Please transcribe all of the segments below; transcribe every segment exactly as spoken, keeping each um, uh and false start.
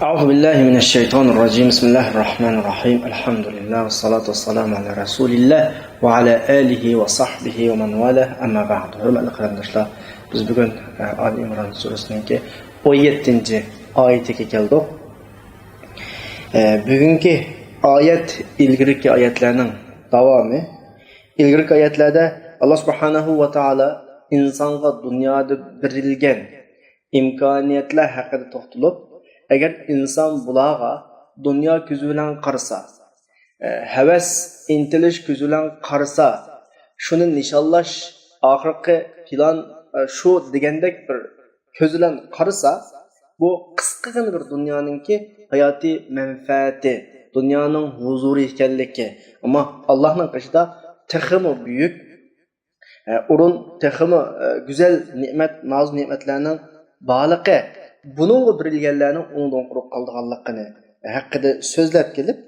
أعوذ بالله من الشيطان الرجيم. بسم الله الرحمن الرحيم. الحمد لله والصلاة والسلام على رسول الله وعلى آله وصحبه ومن والاه. أما بعد. ھۆرمەتلىك قېرىنداشلار، بىز بۈگۈن، ئە، ئالى ئىمران سۈرىسىنىڭكى ئون يەتتىنچى ئايىتىگە كەلدۇق. ئە، بۈگۈنكى ئايەت ئىلگىرىكى ئايەتلەرنىڭ داۋامى. ئىلگىرىكى ئايەتلەردە ئاللا سۇبھانەھۇ ۋە تائالا ئىنسانغا دۇنيادا بېرىلگەن ئىمكانىيەتلەر ھەققىدە توختىلىپ، ئەگەر ئىنسان بۇلارغا دۇنيا كۆزى بىلەن قارىسا، ئە، ھەۋەس، ئىنتىلىش كۆزى بىلەن قارىسا، شۇنى نىشانلاش، ئاخىرقى پىلان، ئە، شۇ دېگەندەك بىر كۆز بىلەن قارىسا، بۇ قىسقىغىنە بىر دۇنيانىڭكى ھاياتىي مەنپەئەتى، دۇنيانىڭ ھۇزۇرى ئىكەنلىكى. ئەمما ئاللانىڭ قېشىدا تېخىمۇ بۈيۈك ئورۇن، تېخىمۇ گۈزەل نېمەت، نازۇ نېمەتلەرنىڭ بارلىقى، بۇنىڭغا بېرىلگەنلەرنىڭ ئوڭدىن قۇرۇق قالىدىغانلىقىنى ھەققىدە سۆزلەپ كېلىپ،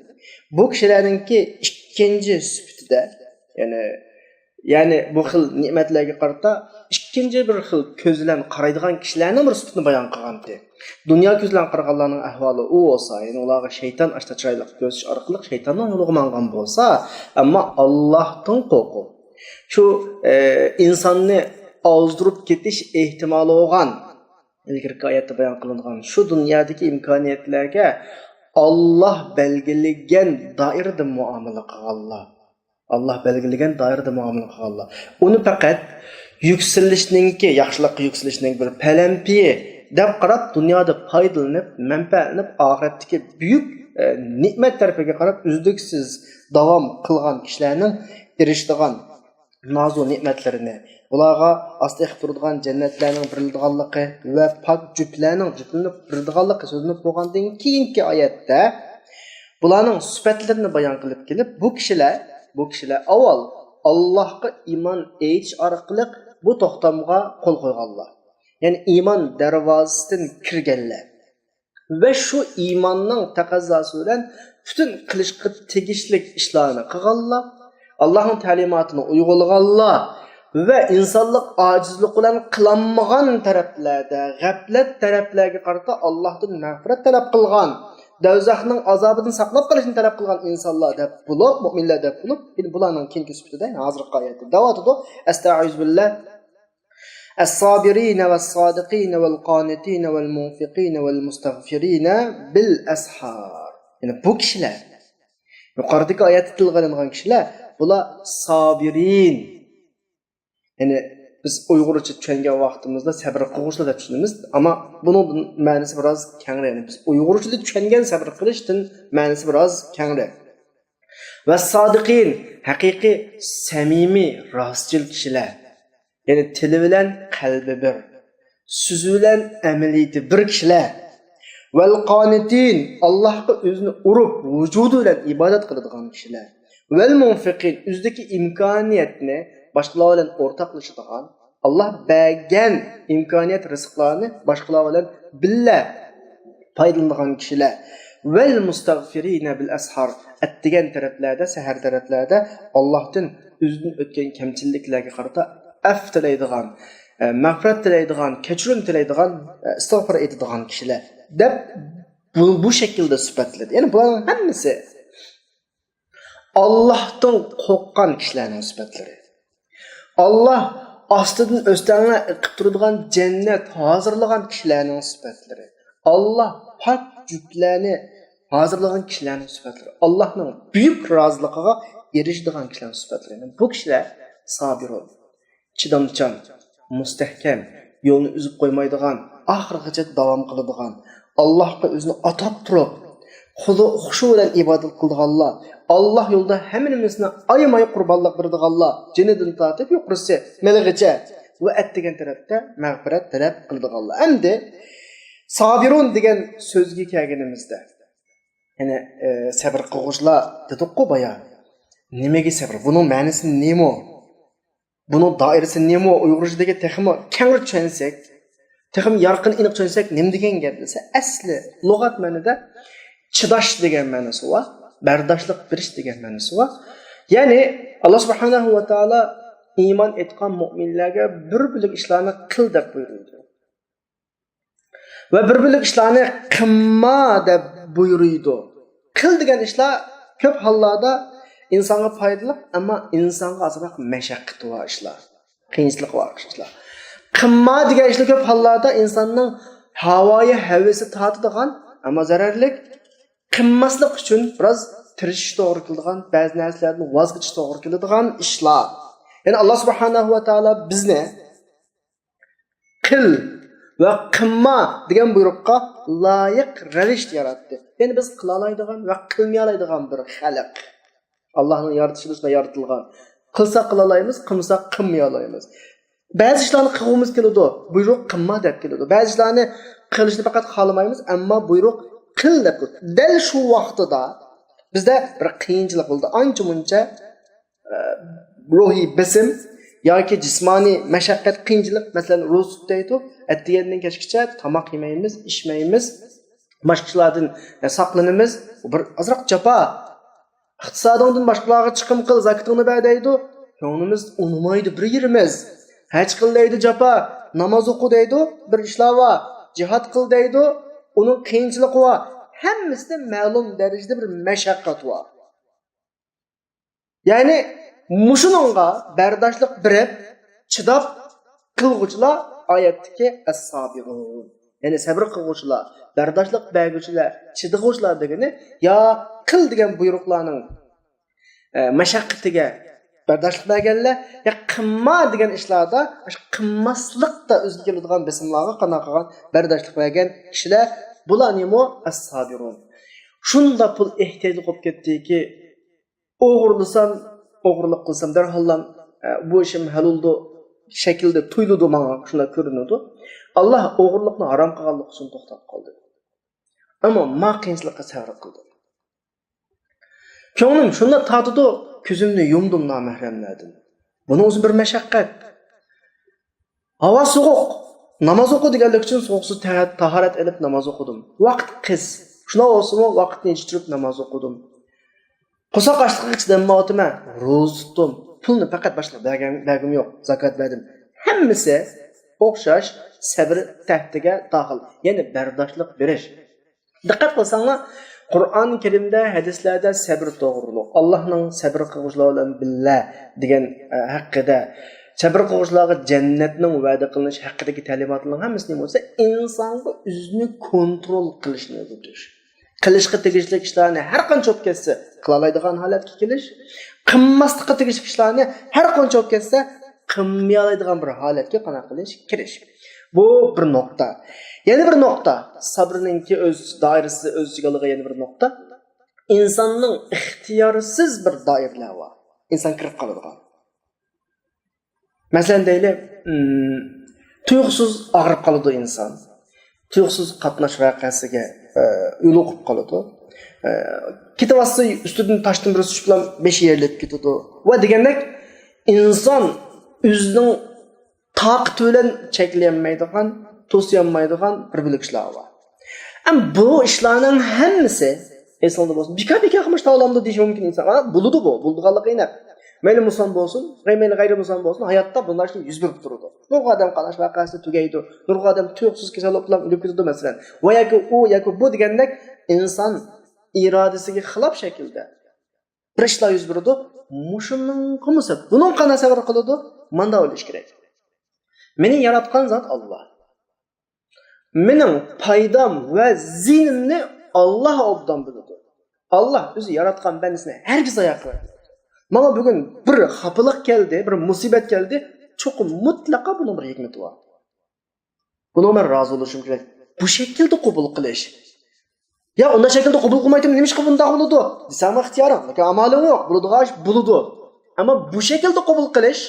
بۇ كىشىلەرنىڭكى ئىككىنچى سۈپىتىدە، يەنى، يەنى بۇ خىل نېمەتلەرگە قارىتا ئىككىنچى بىر خىل كۆز بىلەن قارايدىغان كىشىلەرنىڭ بىر سۈپىتىنى بايان قىلغانتى. دۇنيا كۆزى بىلەن قارىغانلارنىڭ ئەھۋالى ئۇ بولسا، يەنى ئۇلارغا شەيتان ئاشتا چىرايلىق كۆرسىتىش ئارقىلىق شەيتاننىڭ يولىغا ماڭغان بولسا، ئەمما ئاللاھتىن قورقۇپ، شۇ، ئە، ئىنساننى ئازدۇرۇپ كېتىش ئېھتىمالى بولغان، ئىلگىرىكى ئايەتتە بايان قىلىنغان شۇ دۇنيادىكى ئىمكانىيەتلەرگە ئاللاھ بەلگىلىگەن دائىرىدە مۇئامىلە قىلغانلار. ئاللاھ بەلگىلىگەن دائىرىدە مۇئامىلە قىلغانلار. ئۇنى پەقەت يۈكسىلىشنىڭكى، ياخشىلىققا يۈكسىلىشنىڭ بىر پەلەمپىيى دەپ قاراپ، دۇنيادا پايدىلىنىپ، مەنپەئەتلىنىپ، ئاخىرەتتىكى بۈيۈك، ئە، نېمەت تەرىپىگە قاراپ ئۈزلۈكسىز داۋام قىلغان كىشىلەرنىڭ ئېرىشىدىغان نازۇ نېمەتلىرىنى، ئۇلارغا ئاستا ئېقىپ تۇرىدىغان جەننەتلەرنىڭ بېرىلىدىغانلىقى ۋە پاك جۈپلەرنىڭ جۈپلىنىپ بېرىدىغانلىقى سۆزلىنىپ بولغاندىن كېيىنكى ئايەتتە بۇلارنىڭ سۈپەتلىرىنى بايان قىلىپ كېلىپ، بۇ كىشىلەر، بۇ كىشىلەر ئاۋۋال ئاللاھقا ئىمان ئېيتىش ئارقىلىق بۇ توختامغا قول قويغانلار. يەنى ئىمان دەرۋازىسىدىن كىرگەنلەر. ۋە شۇ ئىماننىڭ تەقەززاسى بىلەن پۈتۈن قىلىشقا تېگىشلىك ئىشلارنى قىلغانلار، ئاللاھنىڭ تەلىماتىنى ئۇيغۇلىغانلار ۋە ئىنسانلىق ئاجىزلىق بىلەن قىلالمىغان تەرەپلەردە، غەپلەت تەرەپلەرگە قارىتا ئاللاھتىن مەغپىرەت تەلەپ قىلغان، دوزاخنىڭ ئازابىدىن ساقلاپ قېلىشنى تەلەپ قىلغان ئىنسانلار دەپ بولۇپ، مۆمىنلەر دەپ بولۇپ، ئەمدى بۇلارنىڭ كېيىنكى سۈپىتىدە ھازىرقى ئايەتتە دەۋاتىدۇ. ئەستەئىزۇ بىللە. الصابرين والصادقين والقانتين والمنفقين والمستغفرين بالأسحار. يەنى بۇ كىشىلەر، يۇقىرىدىكى ئايەتتە تىلغا ئېلىنغان كىشىلەر، بۇلار سابىرىن. يەنى بىز ئۇيغۇرچە چۈشەنگەن ۋاقتىمىزدا سەبرى قىلغۇچىلار دەپ چۈشىنىمىز. ئەمما بۇنىڭ مەنىسى بىراز كەڭرى. يەنى بىز ئۇيغۇرچىدا چۈشەنگەن سەبرى قىلىشتىن مەنىسى بىراز كەڭرى. ۋەسسادىقىن، ھەقىقىي، سەمىمىي، راستچىل كىشىلەر. يەنى تىلى بىلەن قەلبى بىر، سۆزى بىلەن ئەمەلىيىتى بىر كىشىلەر. ۋەل قانىتىن، ئاللاھقا ئۆزىنى ئۇرۇپ، ۋۇجۇدى بىلەن ئىبادەت قىلىدىغان كىشىلەر. ۋەل مۇنفىقىن، ئۆزىدىكى ئىمكانىيەتنى باشقىلار بىلەن ئورتاقلىشىدىغان، ئاللاھ بەرگەن ئىمكانىيەت، رىزىقلارنى باشقىلار بىلەن بىللە پايدىلىنىدىغان كىشىلەر. ۋەل مۇستەغفىرىنە بىل ئەسھار، ئەتىگەن تەرەپلەردە، سەھەر تەرەپلەردە ئاللاھتىن ئۆزىدىن ئۆتكەن كەمچىلىكلەرگە قارىتا ئەف تىلەيدىغان، ئە، مەغپىرەت تىلەيدىغان، كەچۈرۈم تىلەيدىغان، ئە، ئىستىغپار ئېيتىدىغان كىشىلەر دەپ بۇ، بۇ شەكىلدە سۈپەتلىدى. يەنى بۇلارنىڭ ھەممىسى ئاللاھتىن قورققان كىشىلەرنىڭ سۈپەتلىرى. ئاللاھ ئاستىدىن ئۆستەڭلەر ئېقىپ تۇرىدىغان جەننەت ھازىرلىغان كىشىلەرنىڭ سۈپەتلىرى. ئاللاھ پاك جۈپلەرنى ھازىرلىغان كىشىلەرنىڭ سۈپەتلىرى. ئاللاھنىڭ بۈيۈك رازىلىقىغا ئېرىشىدىغان كىشىلەرنىڭ سۈپەتلىرى. بۇ كىشىلەر سابىرۇن. چىدامچان، مۇستەھكەم، يولنى ئۈزۈپ قويمايدىغان، ئاخىرغىچە داۋام قىلىدىغان، ئاللاھقا ئۆزىنى ئاتاپ تۇرۇپ، خۇشۇ بىلەن ئىبادەت قىلىدىغانلار، ئاللاھ يولىدا ھەممە نېمىسىنى ئايىماي قۇربانلىق بېرىدىغانلار، جېنىدىن تارتىپ يۇقىرىسى مېلىغىچە ۋە ئەتىگەن تەرەپتە مەغپىرەت تەلەپ قىلىدىغانلار. ئەمدى سابىرۇن دېگەن سۆزگە كەلگىنىمىزدە، يەنى، ئە، سەبىر قىلغۇچىلار دېدۇققۇ بايا. نېمىگە سەبىر؟ بۇنىڭ مەنىسى نېمە؟ بۇنىڭ دائىرىسى نېمە؟ ئۇيغۇرچىدىكى تېخىمۇ كەڭرى چۈشەنسەك، تېخىمۇ يارقىن، ئېنىق چۈشەنسەك، نېمە دېگەن گەپ دېسە، ئەسلى لۇغەت مەنىدە چىداش دېگەن مەنىسى بار، بەرداشلىق بېرىش دېگەن مەنىسى بار. يەنى، ئاللا سۇبھانەھۇ ۋە تائالا ئىمان ئېيتقان مۆمىنلەرگە بىر بۆلەك ئىشلارنى قىل دەپ بۇيرۇيدۇ. ۋە بىر بۆلەك ئىشلارنى قىلما دەپ بۇيرۇيدۇ. قىل دېگەن ئىشلار كۆپ ھاللاردا ئىنسانغا پايدىلىق، ئەمما ئىنسانغا ئازراق مەشەققىتى بار ئىشلار، قىيىنچىلىقى بار ئىشلار. قىلما دېگەن ئىشلار كۆپ ھاللاردا ئىنساننىڭ ھاۋايى ھەۋىسى تارتىدىغان، ئەمما زەرەرلىك. قىلماسلىق ئۈچۈن بىراز تىرىشىش توغرا كېلىدىغان، بەزى نەرسىلەردىن ۋاز كېچىش توغرا كېلىدىغان ئىشلار. يەنى ئاللا سۇبھانەھۇ ۋە تائالا بىزنى قىل ۋە قىلما دېگەن بۇيرۇققا لايىق رەۋىشتە ياراتتى. يەنى بىز قىلالايدىغان ۋە قىلمىيالايدىغان بىر خەلق. ئاللانىڭ يارىتىشىدا شۇنداق يارىتىلغان. قىلساق قىلالايمىز، قىلمىساق قىلمىيالايمىز. بەزى ئىشلارنى قىلغۇمىز كېلىدۇ، بۇيرۇق قىلما دەپ كېلىدۇ. بەزى ئىشلارنى قىلىشنى پەقەت خالىمايمىز، ئەمما بۇيرۇق قىل دەپ كېلىدۇ. دەل شۇ ۋاقتىدا بىزدە بىر قىيىنچىلىق بولىدۇ. ئانچە مۇنچە ئە، روھىي بېسىم ياكى جىسمانىي مەشەققەت، قىيىنچىلىق، مەسىلەن، روزا تۇتۇپ دەيدۇ، ئەتىگەندىن كەچكىچە تاماق يېمەيمىز، ئىچمەيمىز، باشقىلاردىن، ئە، ساقلىنىمىز. بۇ بىر ئازراق جاپا. ئىقتىسادىڭدىن باشقىلارغا چىقىم قىل، زاكىتىڭنى بەر دەيدۇ. كۆڭلىمىز ئۇنىمايدۇ، بىر يېرىمىز. ھەج قىل دەيدۇ، جاپا. ناماز ئوقۇ دەيدۇ، بىر ئىشلار بار. جىھاد قىل دەيدۇ، ئۇنىڭ قىيىنچىلىقى بار. ھەممىسىدە مەلۇم دەرىجىدە بىر مەشەققەت بار. يەنى مۇشۇنىڭغا بەرداشلىق بېرىپ، چىداپ قىلغۇچىلار ئايەتتىكى ئەس-سابىرۇن. يەنى سەبرى قىلغۇچىلار، بەرداشلىق بەرگۈچىلەر، چىدىغۇچىلار دېگىنى يا قىل دېگەن بۇيرۇقلارنىڭ، ئە، مەشەققىتىگە بەرداشلىق بەرگەنلەر، يا قىلما دېگەن ئىشلاردا، قىلماسلىقتا ئۆزىگە كېلىدىغان بېسىملارغا قانداق قىلغان، بەرداشلىق بەرگەن كىشىلەر، بۇلارنىمۇ ئەس-سابىرۇن. شۇنداق پۇل ئېھتىياجلىق بولۇپ كەتتىكى، ئوغرىلىسام، ئوغرىلىق قىلسام دەرھاللا، ئە، بۇ ئىشىم ھەل بولىدۇ شەكلىدە تۇيۇلىدۇ ماڭا، شۇنداق كۆرۈنىدۇ. ئاللا ئوغرىلىقنى ھارام قىلغانلىقى ئۈچۈن توختاپ قالدى. ئەمما ما قىيىنچىلىققا سەۋر قىلدىم. كۆڭلۈم شۇنداق تارتىدۇ، كۆزۈمنى يۇمدۇم نامەھرەملەردىن. بۇنىڭ ئۆزى بىر مەشەققەت. ھاۋا سوغۇق. ناماز ئوقۇ دېگەنلىك ئۈچۈن سوغۇقسۇز تە-، تاھارەت ئېلىپ ناماز ئوقۇدۇم. ۋاقىت قىس. شۇنداق بولسىمۇ ۋاقىتنى يېتىشتۈرۈپ ناماز ئوقۇدۇم. قورساق ئاچلىقىغا چىدىمايۋاتىمەن. روزا تۇتتۇم. پۇلنى پەقەت باشقىغا بەرگەن، بەرگۈم يوق. زاكات بەردىم. ھەممىسى ئوخشاش سەبر تەھدىتىگە داخىل. يەنى بەرداشلىق بېرىش. دىققەت قىلساڭلار، قۇرئان كەرىمدە، ھەدىسلەردە سەبر توغرۇلۇق، ئاللانىڭ سەبر قىلغۇچىلار بىلەن بىللە دېگەن، ئە، ھەققىدە، سەبر قىلغۇچىلارغا جەننەتنىڭ ۋەدە قىلىنىشى ھەققىدىكى تەلىماتلارنىڭ ھەممىسى نېمە بولسا، ئىنسانغا ئۆزىنى كونترول قىلىشنى ئۆگىتىش. قىلىشقا تېگىشلىك ئىشلارنى ھەر قانچە بولۇپ كەتسە قىلالايدىغان ھالەتكە كېلىش، قىلماسلىققا تېگىشلىك ئىشلارنى ھەر قانچە بولۇپ كەتسە قىلمىيالايدىغان بىر ھالەتكە قانداق قىلىش، كىرىش. بۇ بىر نۇقتا. يەنە بىر نۇقتا، سەبرنىڭكى ئۆز دائىرىسى، ئۆز ئىچىگە ئالىدىغان يەنە بىر نۇقتا، ئىنساننىڭ ئىختىيارسىز بىر دائىرىلەر بار. ئىنسان كىرىپ قالىدىغان. مەسىلەن دەيلى، ئىم، تۇيۇقسىز ئاغرىپ قالىدۇ ئىنسان. تۇيۇقسىز قاتناش ۋەقەسىگە، ئە، يولۇقۇپ قالىدۇ. ئە، كېتىۋاتسا ئۈستىدىن تاشتىن بىرسى چۈشۈپ بىلەن بېشى يېرىلىپ كېتىدۇ. ۋە دېگەندەك ئىنسان ئۆزىنىڭ تاقىتى بىلەن چەكلىيەلمەيدىغان، توسىيالمايدىغان بىر بۆلەك ئىشلار بار. ئەم، بۇ ئىشلارنىڭ ھەممىسى ئېسىڭدە بولسۇن. بىكار، بىكار قىلمىش تاۋلاندى دېيىشى مۇمكىن ئىنسان. ئا، بولىدۇ بۇ، بولىدىغانلىقى ئېنىق. مەيلى مۇسۇلمان بولسۇن، مەيلى غەيرىي مۇسۇلمان بولسۇن، ھاياتتا بۇنداق ئىشلار يۈز بېرىپ تۇرىدۇ. نۇرغۇن ئادەم قاتناش ۋەقەسى تۈگەيدۇ. نۇرغۇن ئادەم تۇيۇقسىز كېسەل بولۇپ بىلەن ئۆلۈپ كېتىدۇ، مەسىلەن. ۋە ياكى ئۇ ياكى بۇ دېگەندەك ئىنسان ئىرادىسىگە خىلاپ شەكىلدە بىر ئىشلار يۈز بېرىدۇ. مۇشۇنىڭغىمۇ سەۋەب. بۇنىڭغا قانداق سەۋر قىلىدۇ؟ ماندا ئويلىشىش كېرەك. مېنى ياراتقان زات ئاللا. مېنىڭ پايدام ۋە زىيىنىمنى ئاللا ئوبدان بىلىدۇ. ئاللا ئۆزى ياراتقان بەندىسىنى ھەرگىز زايە قىلمايدۇ. ماڭا بۈگۈن بىر خاپىلىق كەلدى، بىر مۇسىبەت كەلدى، چوقۇم مۇتلەقا بۇنىڭ بىر ھېكمىتى بار. بۇنىڭغا مەن رازى بولۇشۇم كېرەك. بۇ شەكىلدە قوبۇل قىلىش. يا ئۇنداق شەكىلدە قوبۇل قىلمايتتىم، نېمىشقا بۇنداق بولىدۇ دېسەڭمۇ ئىختىيارىڭ، لېكىن ئامالىڭ يوق. بولىدىغان ئىش بولىدۇ. ئەمما بۇ شەكىلدە قوبۇل قىلىش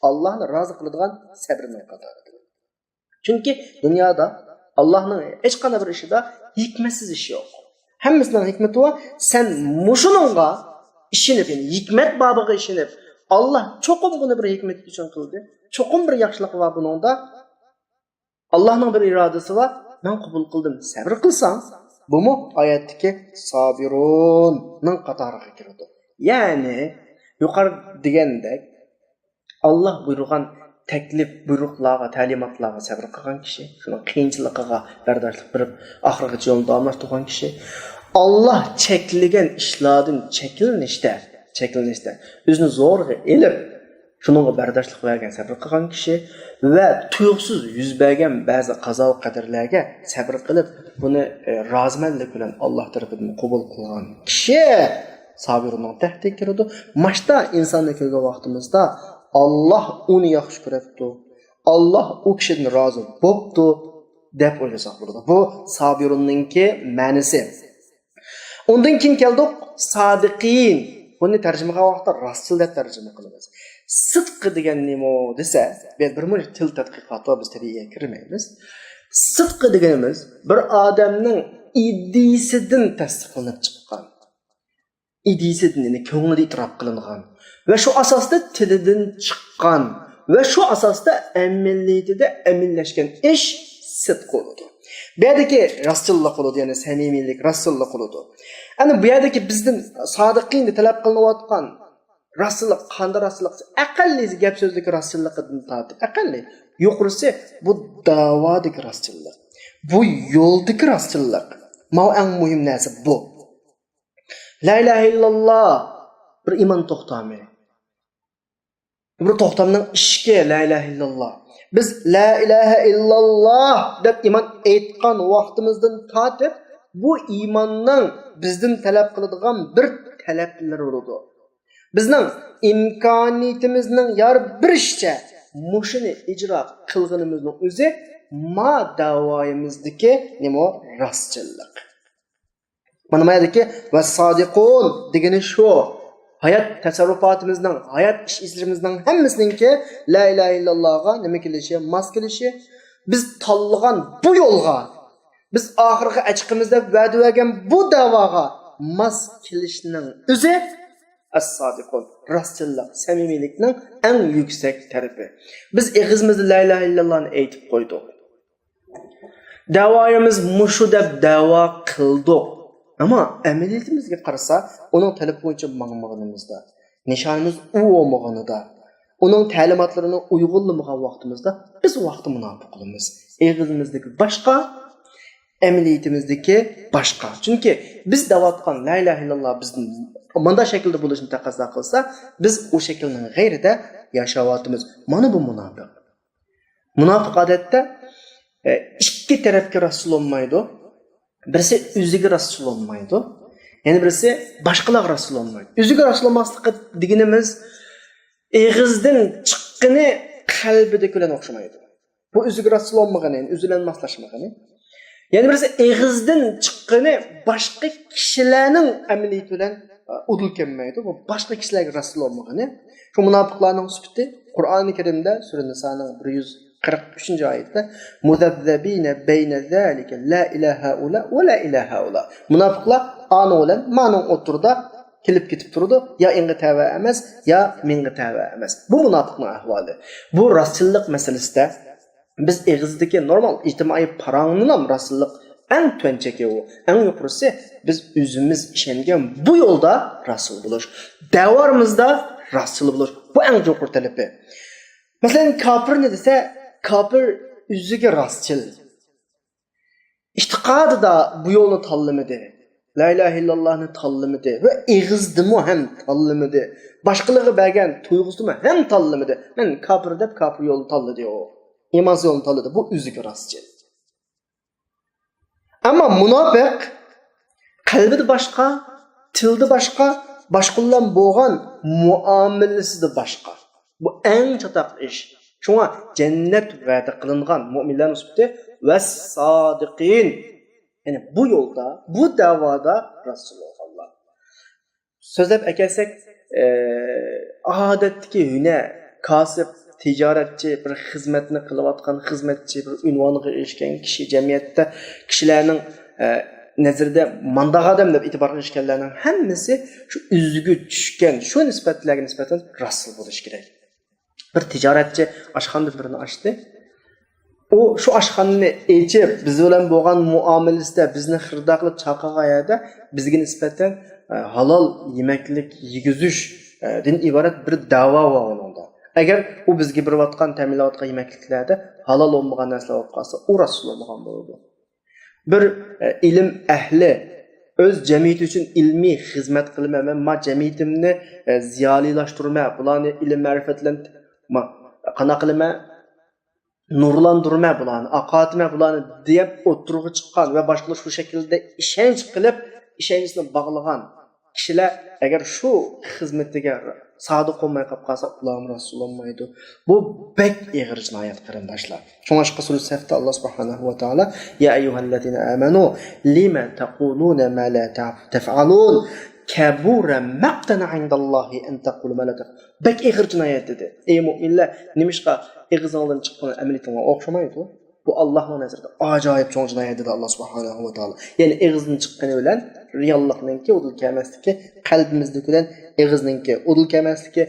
ئاللانى رازى قىلىدىغان سەبرىنىڭ قاتارىدىن. چۈنكى دۇنيادا ئاللانىڭ ھېچقانداق بىر ئىشىدا ھېكمەتسىز ئىش يوق. ھەممىسىنىڭ ھېكمىتى بار. سەن مۇشۇنىڭغا ئىشىنىپ، يەنى ھېكمەت بابىغا ئىشىنىپ، ئاللا چوقۇم بۇنى بىر ھېكمەت ئۈچۈن قىلدى، چوقۇم بىر ياخشىلىقى بار بۇنىڭدا، ئاللانىڭ بىر ئىرادىسى بار، مەن قوبۇل قىلدىم، سەۋر قىلساڭ، بۇمۇ ئايەتتىكى سابىرۇننىڭ قاتارىغا كىرىدۇ. يەنى يۇقىرىدا دېگەندەك، ئاللا بۇيرۇغان تەكلىپ، بۇيرۇقلارغا، تەلىماتلارغا سەۋر قىلغان كىشى، شۇنىڭ قىيىنچىلىقىغا بەرداشلىق بېرىپ، ئاخىرغىچە يولنى داۋاملاشتۇرغان كىشى، ئاللا چەكلىگەن ئىشلاردىن چەكلىنىشتە، چەكلىنىشتە ئۆزىنى زورىغا ئېلىپ، شۇنىڭغا بەرداشلىق بەرگەن، سەۋر قىلغان كىشى ۋە تۇيۇقسىز يۈز بەرگەن بەزى قازا قەدەرلەرگە سەۋر قىلىپ، بۇنى، ئە، رازىمەنلىك بىلەن ئاللا تەرىپىدىن قوبۇل قىلغان كىشى سابىرۇننىڭ تەھتىگە كىرىدۇ. ماشتا ئىنساننى كۆرگەن ۋاقتىمىزدا، ئاللا ئۇنى ياخشى كۆرەپتۇ، ئاللا ئۇ كىشىدىن رازى بوپتۇ، دەپ ئويلىساق بولىدۇ. بۇ سابىرۇننىڭكى مەنىسى. ئۇندىن كېيىن كەلدۇق سادىقىن. بۇنى تەرجىمە قىلغان ۋاقىتتا راستچىل دەپ تەرجىمە قىلىمىز. سىدقى دېگەن نېمە دېسە، بۇ يەردە بىر مۇنچە تىل تەتقىقاتى بار، بىز تەبىئىي يەرگە كىرمەيمىز. سىدقى دېگىنىمىز بىر ئادەمنىڭ ئىدىيىسىدىن تەستىقلىنىپ چىققان، ئىدىيىسىدىن، يەنى كۆڭلىدە ئېتىراپ قىلىنغان ۋە شۇ ئاساستا تىلىدىن چىققان ۋە شۇ ئاساستا ئەمەلىيىتىدە ئەمەلىيلەشكەن ئىش سىدىق بولىدۇ. بۇ يەردىكى راستچىللىق بولىدۇ، يەنى سەمىمىيلىك، راستچىللىق بولىدۇ. ئەنە بۇ يەردىكى بىزدىن سادىقىن دەپ تەلەپ قىلىنىۋاتقان راستچىللىق، قانداق راستچىللىق؟ ئەقەللىسى گەپ سۆزدىكى راستچىللىقىدىن تارتىپ، ئەقەللىي يۇقىرىسى بۇ داۋادىكى راستچىللىق، بۇ يولدىكى راستچىللىق. ماۋۇ ئەڭ مۇھىم نەرسە بۇ. لا ئىلاھە ئىللاللا بىر ئىمان توختامى. بىر توختامنىڭ ئىشىكى لا ئىلاھە ئىللاللا. بىز لا ئىلاھە ئىللاللا دەپ ئىمان ئېيتقان ۋاقتىمىزدىن تارتىپ، بۇ ئىماننىڭ بىزدىن تەلەپ قىلىدىغان بىر تەلەپلىرى بولىدۇ. بىزنىڭ ئىمكانىيىتىمىزنىڭ يار بېرىشىچە مۇشۇنى ئىجرا قىلغىنىمىزنىڭ ئۆزى ما داۋايىمىزدىكى نېمە؟ راستچىللىق. مانا ما يەردىكى ۋەسسادىقۇن دېگىنى شۇ. ھايات تەسەررۇپاتىمىزنىڭ، ھايات ئىش-ئىزلىرىمىزنىڭ ھەممىسىنىڭكى لا ئىلاھە ئىللاللاغا نېمە كېلىشى، ماس كېلىشى، بىز تاللىغان بۇ يولغا، بىز ئاخىرقى ئەچىقىمىز دەپ ۋەدە بەرگەن بۇ دەۋاغا ماس كېلىشنىڭ ئۆزى ئەس-سادىقۇن، راستچىللىق، سەمىمىيلىكنىڭ ئەڭ يۈكسەك تەرىپى. بىز ئېغىزىمىزدا لا ئىلاھە ئىللاللانى ئېيتىپ قويدۇق. دەۋايىمىز مۇشۇ دەپ دەۋا قىلدۇق. ئەمما ئەمەلىيىتىمىزگە قارىسا، ئۇنىڭ تەلىپى بويىچە ماڭمىغىنىمىزدا، نىشانىمىز ئۇ بولمىغىنىدا، ئۇنىڭ تەلىماتلىرىنى ئۇيغۇنلىمىغان ۋاقتىمىزدا بىز ئۇ ۋاقىتتا مۇناپىق بولىمىز. ئېغىزىمىزدىكى باشقا، ئەمەلىيىتىمىزدىكى باشقا. چۈنكى بىز دەۋاتقان لا ئىلاھە ئىللاللا بىزدىن مۇنداق شەكىلدە بولۇشنى تەقەززا قىلسا، بىز ئۇ شەكىلنىڭ غەيرىدە ياشاۋاتىمىز. مانا بۇ مۇناپىق. مۇناپىق ئادەتتە، ئە، ئىككى تەرەپكە راستچىل بولمايدۇ. بىرسى ئۆزىگە راستچىل بولمايدۇ. يەنە بىرسى باشقىلارغا راستچىل بولمايدۇ. ئۆزىگە راستچىل بولماسلىقى دېگىنىمىز ئېغىزدىن چىققىنى قەلبىدىكى بىلەن ئوخشىمايدۇ. بۇ ئۆزىگە راستچىل بولمىغىنى، ئۆزى بىلەن ماسلاشمىغىنى. يەنە بىرسى ئېغىزدىن چىققىنى باشقا كىشىلەرنىڭ ئەمەلىيىتى بىلەن، ئە، ئۇدۇل كەلمەيدۇ. بۇ باشقا كىشىلەرگە راستچىل بولمىغىنى. شۇ مۇناپىقلارنىڭ سۈپىتى قۇرئانى كەرىمدە سۈرە نىسانىڭ بىر يۈز قىرىق ئۈچىنچى ئايىتىدە، مۇزەبزەبىنە بەينە زالىكە لا ئىلە ھائۇلا ۋە لا ئىلە ھائۇلا. مۇناپىقلار ئانىڭ بىلەن مانىڭ ئوتتۇرىدا كېلىپ كېتىپ تۇرىدۇ. يا ئېڭغا تەۋە ئەمەس، يا مېڭغا تەۋە ئەمەس. بۇ مۇناپىقنىڭ ئەھۋالى. بۇ راستچىللىق مەسىلىسىدە بىز ئېغىزدىكى نورمال ئىجتىمائىي پاراڭنىلا راستچىللىق ئەڭ تۆۋەن چېكى ئۇ. ئەڭ يۇقىرىسى بىز ئۆزىمىز ئىشەنگەن بۇ يولدا راستچىل بولۇش. دەۋا ئارىمىزدا راستچىل بولۇش. بۇ ئەڭ يۇقىرى تەلىپى. مەسىلەن، كاپىر نېمە دېسە، كاپىر ئۆزىگە راستچىل. ئېتىقادىدا بۇ يولنى تاللىمىدى. لا ئىلاھە ئىللاللاھنى تاللىمىدى ۋە ئېغىزدىمۇ ھەم تاللىمىدى. باشقىلارغا بەرگەن تۇيغۇسىدىمۇ ھەم تاللىمىدى. مەن كاپىر دەپ كاپىر يولىنى تاللىدى ئۇ. ئىمانسىز يولنى تاللىدى. بۇ ئۆزىگە راستچىل. ئەمما مۇناپىق قەلبىدە باشقا، تىلدا باشقا، باشقىلار بىلەن بولغان مۇئامىلىسىدە باشقا. بۇ ئەڭ چاتاق ئىش. شۇڭا جەننەت ۋەدە قىلىنغان مۇئمىنلارنىڭ سۈپىتى ۋەسسادىقىن. يەنى بۇ يولدا، بۇ دەۋادا راستچىل بولغانلار. سۆزلەپ ئەكەلسەك، ئە، ئادەتتىكى ھۈنەر، كاسىپ، تىجارەتچى، بىر خىزمەتنى قىلىۋاتقان خىزمەتچى، بىر ئۇنۋانغا ئېرىشكەن كىشى، جەمئىيەتتە كىشىلەرنىڭ، ئە، نەزىرىدە مانداق ئادەم دەپ ئېتىبارغا ئېرىشكەنلەرنىڭ ھەممىسى شۇ ئۆزىگە چۈشكەن شۇ نىسبەتلەرگە نىسبەتەن راستچىل بولۇشى كېرەك. بىر تىجارەتچى ئاشخانىدىن بىرنى ئاچتى. ئۇ شۇ ئاشخانىنى ئېچىپ، بىز بىلەن بولغان مۇئامىلىسىدە، بىزنى خېرىدار قىلىپ چاقىرغان يەردە بىزگە نىسبەتەن، ئە، ھالال يېمەكلىك يېگۈزۈش، ئە، دىن ئىبارەت بىر دەۋا بار ئۇنىڭدا. ئەگەر ئۇ بىزگە بېرىۋاتقان، تەمىنلەۋاتقان يېمەكلىكلەردە ھالال بولمىغان نەرسىلەر بولۇپ قالسا، ئۇ راستچىل بولمىغان بولىدۇ. بىر، ئە، ئىلىم ئەھلى ئۆز جەمئىيىتى ئۈچۈن ئىلمىي خىزمەت قىلىمەن، مەن ما جەمئىيىتىمنى، ئە، زىيالىيلاشتۇرىمەن، بۇلارنى ئىلىم مەرىپەت بىلەن ما-، قانداق قىلىمەن؟ نۇرلاندۇرىمەن بۇلارنى، ئاقارتىمەن بۇلارنى دەپ ئوتتۇرىغا چىققان ۋە باشقىلار شۇ شەكىلدە ئىشەنچ قىلىپ، ئىشەنچىسىنى باغلىغان كىشىلەر ئەگەر شۇ خىزمىتىگە سادىق بولماي قاپ قالسا، ئۇلارمۇ رەسۇل بولمايدۇ. بۇ بەك ئېغىر جىنايەت، قېرىنداشلار. شۇڭلاشقا سۈرە سەفدە ئاللا سۇبھانەھۇ ۋە تائالا، يا ئەييۇھەللەزىنە ئامەنۇ لىمە تەقۇلۇنە ما لا تەفئەلۇن، كەبۇرە مەقتەن ئىندەللاھى ئەن تەقۇلۇ ما لا تەفئەلۇن. بەك ئېغىر جىنايەت دېدى. ئەي مۆمىنلەر، نېمىشقا ئېغىزىڭلاردىن چىققان ئەمەلىيىتىڭلار ئوخشىمايدۇ؟ بۇ ئاللانىڭ نەزىرىدە ئاجايىپ چوڭ جىنايەت دېدى ئاللا سۇبھانەھۇ ۋە تائالا. يەنى ئېغىزدىن چىققىنى بىلەن رېئاللىقنىڭكى ئۇدۇل كەلمەسلىكى، قەلبىمىزدىكى بىلەن ئېغىزنىڭكى ئۇدۇل كەلمەسلىكى،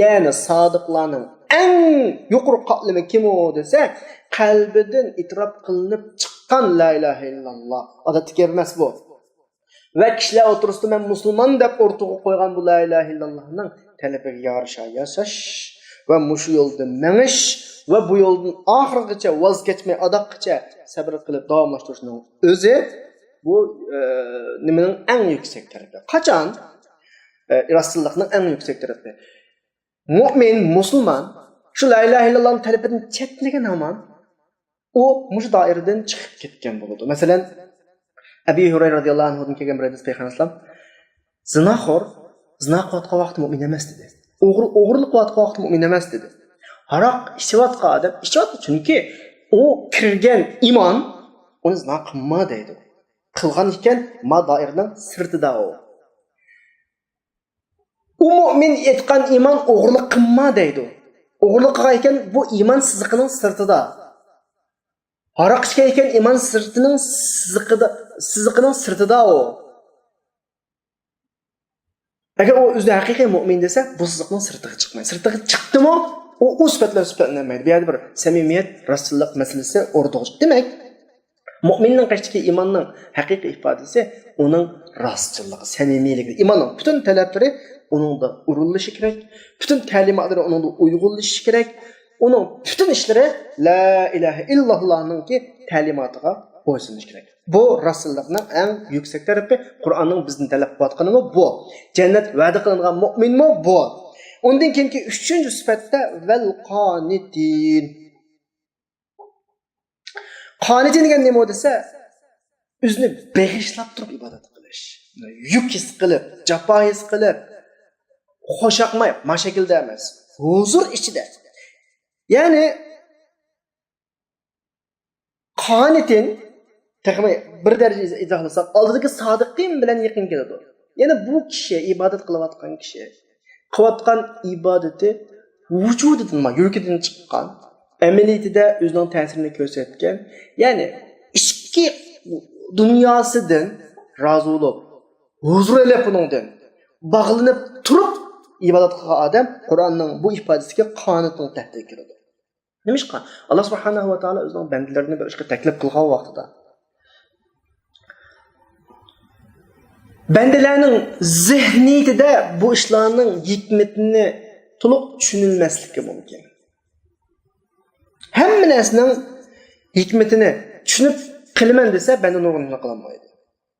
يەنى سادىقلارنىڭ ئەڭ يۇقىرى قاتلىمى كىم ئۇ دېسە، قەلبىدىن ئېتىراپ قىلىنىپ چىققان لا ئىلاھە ئىللاللا. ئادەتتىكى گەپ ئەمەس بۇ. ۋە كىشىلەر ئوتتۇرىسىدا مەن مۇسۇلمان دەپ ئورتىغا قويغان بۇ لا ئىلاھە ئىللاللانىڭ تەلىپىگە يارىشا ياشاش ۋە مۇشۇ يولدا مېڭىش ۋە بۇ يولدىن ئاخىرغىچە ۋاز كەچمەي، ئاداققىچە سەبرى قىلىپ داۋاملاشتۇرۇشنىڭ ئۆزى بۇ، ئە، نېمىنىڭ ئەڭ يۈكسەك تەرىپى. قاچان؟ ئە، راستچىللىقنىڭ ئەڭ يۈكسەك تەرىپى. مۆمىن، مۇسۇلمان شۇ لا ئىلاھە ئىللاللانىڭ تەلىپىدىن چەتنىگەن ھامان ئۇ مۇشۇ دائىرىدىن چىقىپ كەتكەن بولىدۇ. مەسىلەن، ئەبى ھۇرەيرە رازىياللاھۇ ئەنھۇدىن كەلگەن بىر ھەدىس، پەيغەمبەر ئەلەيھىسسالام، زىناخور زىنا قىلىۋاتقان ۋاقتى مۆمىن ئەمەس دېدى. ئوغرى، ئوغرىلىق قىلىۋاتقان ۋاقتى مۆمىن ئەمەس دېدى. ھاراق ئىچىۋاتقان ئادەم ئىچىۋاتىدۇ، چۈنكى ئۇ كىرگەن ئىمان ئۇنى زىنا قىلما دەيدۇ. قىلغان ئىكەن، ما دائىرىنىڭ سىرتىدا ئۇ. ئۇ مۆمىن ئېيتقان ئىمان ئوغرىلىق قىلما دەيدۇ. ئوغرىلىق قىلغان ئىكەن، بۇ ئىمان سىزىقىنىڭ سىرتىدا. ھاراق ئىچكەن ئىكەن، ئىمان سىرتىنىڭ سىزىقىدا، سىزىقىنىڭ سىرتىدا ئۇ. ئەگەر ئۇ ئۆزىنى ھەقىقىي مۆمىن دېسە، بۇ سىزىقنىڭ سىرتىغا چىقمايدۇ. سىرتىغا چىقتىمۇ، ئۇ، ئۇ سۈپەت بىلەن سۈپەتلەنمەيدۇ. بۇ يەردە بىر سەمىمىيەت، راستچىللىق مەسىلىسى ئوتتۇرىغا چىقىدۇ. دېمەك، مۆمىننىڭ قېشىدىكى ئىماننىڭ ھەقىقىي ئىپادىسى ئۇنىڭ راستچىللىقى، سەمىمىيلىكى. ئىماننىڭ پۈتۈن تەلەپلىرى ئۇنىڭدا ئورۇنلىشىشى كېرەك، پۈتۈن تەلىماتلىرى ئۇنىڭدا ئۇيغۇنلىشىشى كېرەك، ئۇنىڭ پۈتۈن ئىشلىرى لا ئىلاھە ئىللاللانىڭكى تەلىماتىغا بويسۇنۇشى كېرەك. بۇ راستچىللىقنىڭ ئەڭ يۈكسەك تەرىپى، قۇرئاننىڭ بىزدىن تەلەپ قىلىۋاتقىنىمۇ بۇ. جەننەت ۋەدە قىلىنغان مۆمىنمۇ بۇ. ئۇندىن كېيىنكى ئۈچىنچى سۈپەتتە ۋەل قانىتىن. قانىتىن دېگەن نېمە دېسە، ئۆزىنى بېغىشلاپ تۇرۇپ ئىبادەت قىلىش. يۈك ھېس قىلىپ، جاپا ھېس قىلىپ، خۇشياقماي، ما شەكىلدە ئەمەس. ھۇزۇر ئىچىدە. يەنى، قانىتىن، تېخىمۇ بىر دەرىجە ئىزاھلىساق، ئالدىدىكى سادىقىن بىلەن يېقىن كېلىدۇ. يەنى بۇ كىشى، ئىبادەت قىلىۋاتقان كىشى، قىلىۋاتقان ئىبادىتى ۋۇجۇدىدىن، يۈرىكىدىن چىققان، ئەمەلىيىتىدە ئۆزىنىڭ تەسىرىنى كۆرسەتكەن، يەنى ئىچكى دۇنياسىدىن رازى بولۇپ، ھۇزۇر ئېلىپ ئۇنىڭدىن باغلىنىپ تۇرۇپ ئىبادەت قىلغان ئادەم قۇرئاننىڭ بۇ ئىپادىسىگە قانىتنىڭ تەھتىگە كىرىدۇ. نېمىشقا؟ ئاللا سۇبھانەھۇ ۋە تائالا ئۆزىنىڭ بەندىلىرىنى بىر ئىشقا تەكلىپ قىلغان ۋاقتىدا، بەندىلەرنىڭ زېھنىيىتىدە بۇ ئىشلارنىڭ ھېكمىتىنى تولۇق چۈشىنىلمەسلىكى مۇمكىن. ھەممە نەرسىنىڭ ھېكمىتىنى چۈشىنىپ قىلىمەن دېسە، بەندە نۇرغۇنلىرىنى قىلالمايدۇ.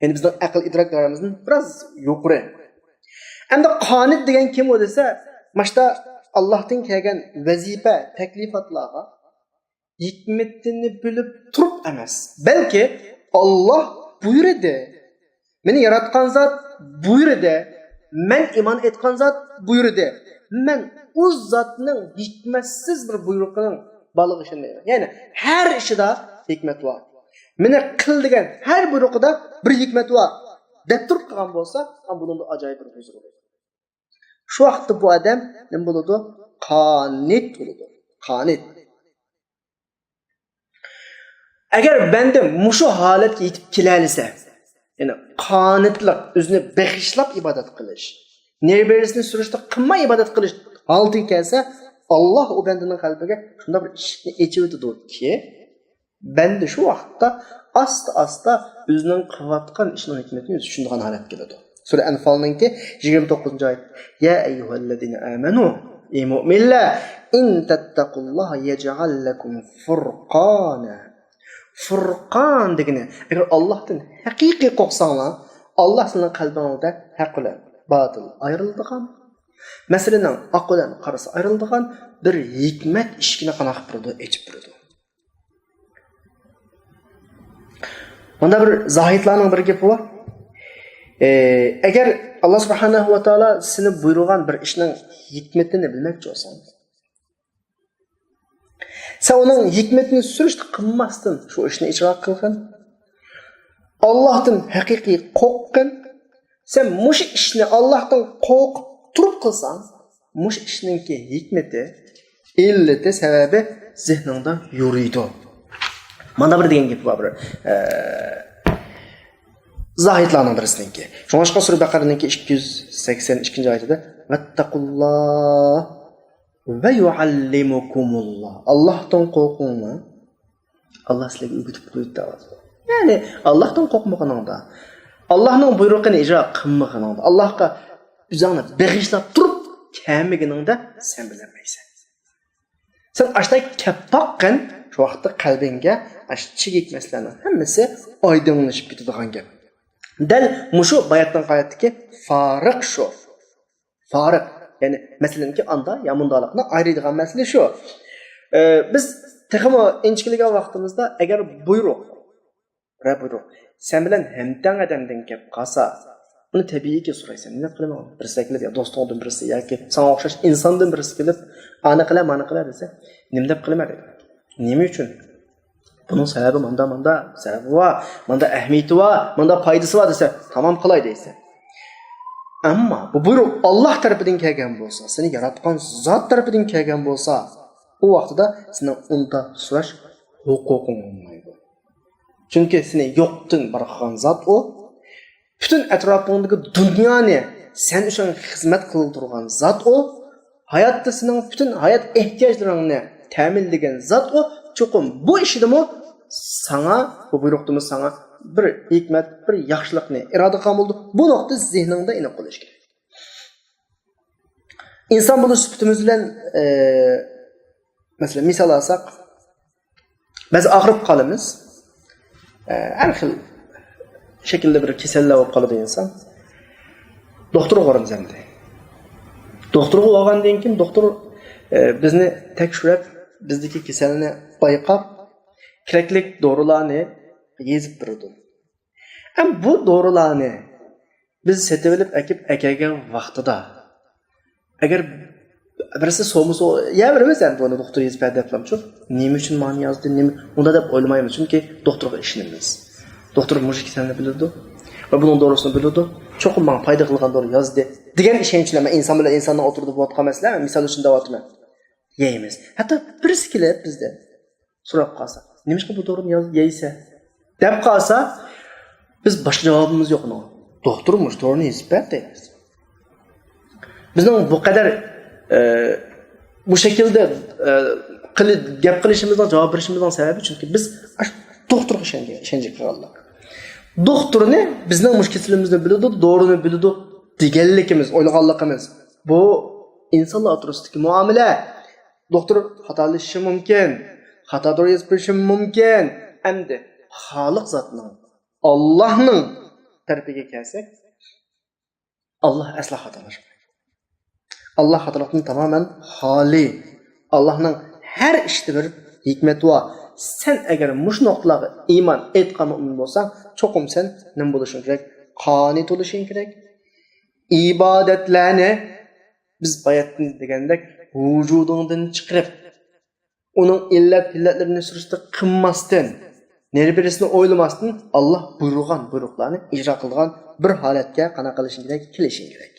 يەنى بىزنىڭ ئەقىل ئىدراك دائىرىمىزدىن بىراز يۇقىرى. ئەمدى قانىت دېگەن كىم ئۇ دېسە، ماشتا ئاللاھتىن كەلگەن ۋەزىپە، تەكلىپاتلارغا ھېكمىتىنى بىلىپ تۇرۇپ ئەمەس، بەلكى ئاللاھ بۇيرۇدى، مېنى ياراتقان زات بۇيرۇدى، مەن ئىمان ئېيتقان زات بۇيرۇدى، مەن ئۇ زاتنىڭ ھېكمەتسىز بىر بۇيرۇقىنىڭ بارلىقىغا ئىشەنمەيمەن. يەنى ھەر ئىشىدا ھېكمەت بار. مېنى قىل دېگەن ھەر بۇيرۇقىدا بىر ھېكمەت بار دەپ تۇرۇپ قالغان بولسا، بۇنىڭدا ئاجايىپ بىر ھۇزۇر بولىدۇ. شۇ ۋاقىتتا بۇ ئادەم نېمە بولىدۇ؟ قانىت بولىدۇ. قانىت. ئەگەر بەندە مۇشۇ ھالەتكە يېتىپ كېلەلىسە، يەنى قانىتلىق، ئۆزىنى بېغىشلاپ ئىبادەت قىلىش، نېرى-بېرىسىنى سۈرۈشتە قىلماي ئىبادەت قىلىش ھالىتىگە كەلسە، ئاللاھ ئۇ بەندىنىڭ قەلبىگە شۇنداق بىر ئىشىكنى ئېچىۋېتىدۇكى، بەندە شۇ ۋاقىتتا ئاستا-ئاستا ئۆزىنىڭ قىلىۋاتقان ئىشىنىڭ ھېكمىتىنى ئۆزى چۈشىنىدىغان ھالەتكە كېلىدۇ. سۈرە ئەنفالنىڭكى يىگىرمە توققۇزىنچى ئايەت. يا ئەييۇھەللەزىنە ئامەنۇ ئى مۆمىنلەر، ئىن تەتتەقۇللاھە يەجئەل لەكۇم فۇرقانە. فۇرقان دېگىنى، ئەگەر ئاللاھتىن ھەقىقىي قورقساڭلار، ئاللاھ سىلەرنىڭ قەلبىڭلاردا ھەق بىلەن باتىل ئايرىلىدىغان، مەسىلىنىڭ ئاق بىلەن قارىسى ئايرىلىدىغان بىر ھېكمەت ئىشىكىنى قانداق قىلىپ بېرىدۇ؟ ئېچىپ بېرىدۇ. مۇندا بىر زاھىدلارنىڭ بىر گېپى بار. ئە، ئەگەر ئاللاھ سۇبھانەھۇ ۋە تائالا سېنى بۇيرۇغان بىر ئىشنىڭ ھېكمىتىنى بىلمەكچى بولساڭ، سەن ئۇنىڭ ھېكمىتىنى سۈرۈشتە قىلماستىن شۇ ئىشنى ئىجرا قىلغىن. ئاللاھتىن ھەقىقىي قورققىن. سەن مۇشۇ ئىشنى ئاللاھتىن قورقۇپ تۇرۇپ قىلساڭ، مۇشۇ ئىشنىڭكى ھېكمىتى، ئىللىتى، سەۋەبى زېھنىڭدا يورۇيدۇ. مانا بىر دېگەن گېپى بار بىر، ئە، زاھىدلارنىڭ بىرسىنىڭكى. شۇڭلاشقا سۈرە بەقەرىنىڭكى ئىككى يۈز سەكسەن ئىككىنچى ئايىتىدە، ۋەتتەقۇللاھ ۋە يۇئەللىمۇكۇمۇللاھ. ئاللاھتىن قورقۇڭلار. ئاللاھ سىلەرگە ئۆگىتىپ قويدى دەۋاتىدۇ. يەنى ئاللاھتىن قورقمىغىنىڭدا، ئاللاھنىڭ بۇيرۇقىنى ئىجرا قىلمىغىنىڭدا، ئاللاھقا ئۆزۈڭنى بېغىشلاپ تۇرۇپ كەلمىگىنىڭدە سەن بىلەلمەيسەن. سەن ئاشۇنداق كەپ باققىن، شۇ ۋاقىتتا قەلبىڭگە ئاشۇ چىگىك مەسىلىلەرنىڭ ھەممىسى ئايدىڭلىشىپ كېتىدىغان گەپ. دەل مۇشۇ باياتنىڭ قايەتتىكى فارىق شۇ. فارىق، يەنى مەسىلىنىڭكى ئاندا يا مۇنداقلىقنى ئايرىيدىغان مەسىلە شۇ. ئە، بىز تېخىمۇ ئىنچىكىلىگەن ۋاقتىمىزدا ئەگەر بۇيرۇق، بىرەر بۇيرۇق سەن بىلەن ھەمتەڭ ئادەمدىن كەپ قالسا، ئۇنى تەبىئىيكى سورايسەن، نېمە دەپ قىلىمەن؟ بىرسى كېلىپ، يا دوستۇڭدىن بىرسى ياكى ساڭا ئوخشاش ئىنساندىن بىرسى كېلىپ، ئانى قىلە، مانى قىلە دېسە، نېمە دەپ قىلىمەن دەيدۇ. نېمە ئۈچۈن؟ بۇنىڭ سەۋەبى ماندا، ماندا سەۋەبى بار، ماندا ئەھمىيىتى بار، ماندا پايدىسى بار دېسە، تامام قىلاي دەيسەن. ئەمما بۇ بۇيرۇق ئاللاھ تەرىپىدىن كەلگەن بولسا، سېنى ياراتقان زات تەرىپىدىن كەلگەن بولسا، ئۇ ۋاقتىدا سېنىڭ ئۇندا سوراش ھوقۇقۇڭ بولمايدۇ. چۈنكى سېنى يوقتىن بار قىلغان زات ئۇ. پۈتۈن ئەتراپىڭدىكى دۇنيانى سەن ئۈچۈن خىزمەت قىلىپ تۇرغان زات ئۇ. ھاياتتا سېنىڭ پۈتۈن ھايات ئېھتىياجلىرىڭنى تەمىنلىگەن زات ئۇ. چوقۇم بۇ ئىشىدىمۇ ساڭا، بۇ بۇيرۇقتىمۇ ساڭا بىر ھېكمەت، بىر ياخشىلىقنى ئىرادە قىلغان بولىدۇ. بۇ نۇقتا زېھنىڭدە ئېنىق بولۇشى كېرەك. ئىنسان بولۇش سۈپىتىمىز بىلەن، ئە، مەسىلەن، مىسال ئالساق، بەزى ئاغرىپ قالىمىز. ئە، ھەر خىل شەكىلدە بىر كېسەللەر بولۇپ قالىدۇ ئىنسان. دوختۇرغا بارىمىز ئەمدى. دوختۇرغا بارغاندىن كېيىن دوختۇر، ئە، بىزنى تەكشۈرۈپ، بىزدىكى كېسەلنى بايقاپ، كېرەكلىك دورىلارنى يېزىپ بېرىدۇ. ئەمما بۇ دورىلارنى بىز سېتىۋېلىپ ئەكىپ ئەكەلگەن ۋاقتىدا، ئەگەر بىرسى سومىسى، يا بىرىمىز ئەمدى بۇنى دوختۇر يېزىپ بەردى دەپلامچۇ، نېمە ئۈچۈن مانا يازدى، نېمە، ئۇنداق دەپ ئويلىمايمىز، چۈنكى دوختۇرغا ئىشىنىمىز. دوختۇر مۇشۇ كېسەلنى بىلىدۇ ۋە بۇنىڭ دورىسىنى بىلىدۇ، چوقۇم ماڭا پايدا قىلغان دورا يازدى دېگەن ئىشەنچ بىلەن، مەن ئىنسان بىلەن ئىنساننىڭ ئوتتۇرىدا بولۇۋاتقان مەسىلە، مەن مىسال ئۈچۈن دەۋاتىمەن. يەيمىز. ھەتتا بىرسى كېلىپ بىزدىن سوراپ قالسا، نېمىشقا بۇ دورىنى ياز-، يەيسەن؟ دەپ قالسا، بىز باشقا جاۋابىمىز يوق ئۇنىڭغا. دوختۇر مۇشۇ دورىنى يېزىپ بەردى دەيمىز. بىزنىڭ بۇ قەدەر، ئە، بۇ شەكىلدە، ئە، قىلى-، گەپ قىلىشىمىزنىڭ، جاۋاب بېرىشىمىزنىڭ سەۋەبى، چۈنكى بىز ئاشۇ دوختۇرغا ئىشەنگەن، ئىشەنچ قىلغانلىق. دوختۇرنى بىزنىڭ مۇشۇ كېسىلىمىزنى بىلىدۇ، دورىنى بىلىدۇ دېگەنلىكىمىز، ئويلىغانلىقىمىز. بۇ ئىنسانلار ئوتتۇرىسىدىكى مۇئامىلە. دوختۇر خاتالىشىشى مۇمكىن، خاتا دورا يېزىپ بېرىشى مۇمكىن. ئەمدى خالىق زاتنىڭ، ئاللاھنىڭ تەرىپىگە كەلسەك، ئاللاھ ئەسلا خاتالاشمايدۇ. ئاللاھ خاتالىقتىن تامامەن خالىي. ئاللاھنىڭ ھەر ئىشتا بىر ھېكمىتى بار. سەن ئەگەر مۇشۇ نۇقتىلارغا ئىمان، ئېتىقاد، مۆمىن بولساڭ، چوقۇم سەن نېمە بولۇشۇڭ كېرەك؟ قانىت بولۇشۇڭ كېرەك. ئىبادەتلەرنى بىز باياتتىن دېگەندەك ۋۇجۇدۇڭدىن چىقىرىپ، ئۇنىڭ ئىللەت-پىللەتلىرىنى سۈرۈشتە قىلماستىن، نېرى-بېرىسىنى ئويلىماستىن، ئاللاھ بۇيرۇغان بۇيرۇقلارنى ئىجرا قىلىدىغان بىر ھالەتكە قانداق قىلىشىڭ كېرەك؟ كېلىشىڭ كېرەك.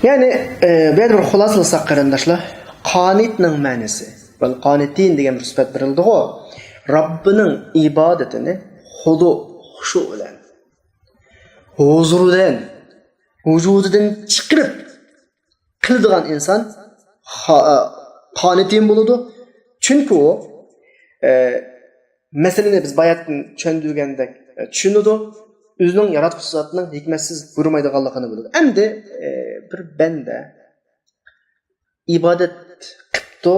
يەنى، ئە، بۇ يەردە بىر خۇلاسىلىساق، قېرىنداشلار، قانىتنىڭ مەنىسى، ۋەل قانىتىن دېگەن بىر سۈپەت بېرىلدىغۇ، رەببىنىڭ ئىبادىتىنى خۇدۇ، خۇشۇ بىلەن، ھۇزۇرىدىن، ۋۇجۇدىدىن چىقىرىپ قىلىدىغان ئىنسان خا-، قانىتىن بولىدۇ. چۈنكى ئۇ، ئە، مەسىلىنى بىز باياتتىن چۈشەندۈرگەندەك، ئە، چۈشىنىدۇ. ئۆزىنىڭ ياراتقۇچى زاتىنىڭ ھېكمەتسىز بۇيرۇمايدىغانلىقىنى بىلىدۇ. ئەمدى، ئە، بىر بەندە ئىبادەت قىپتۇ،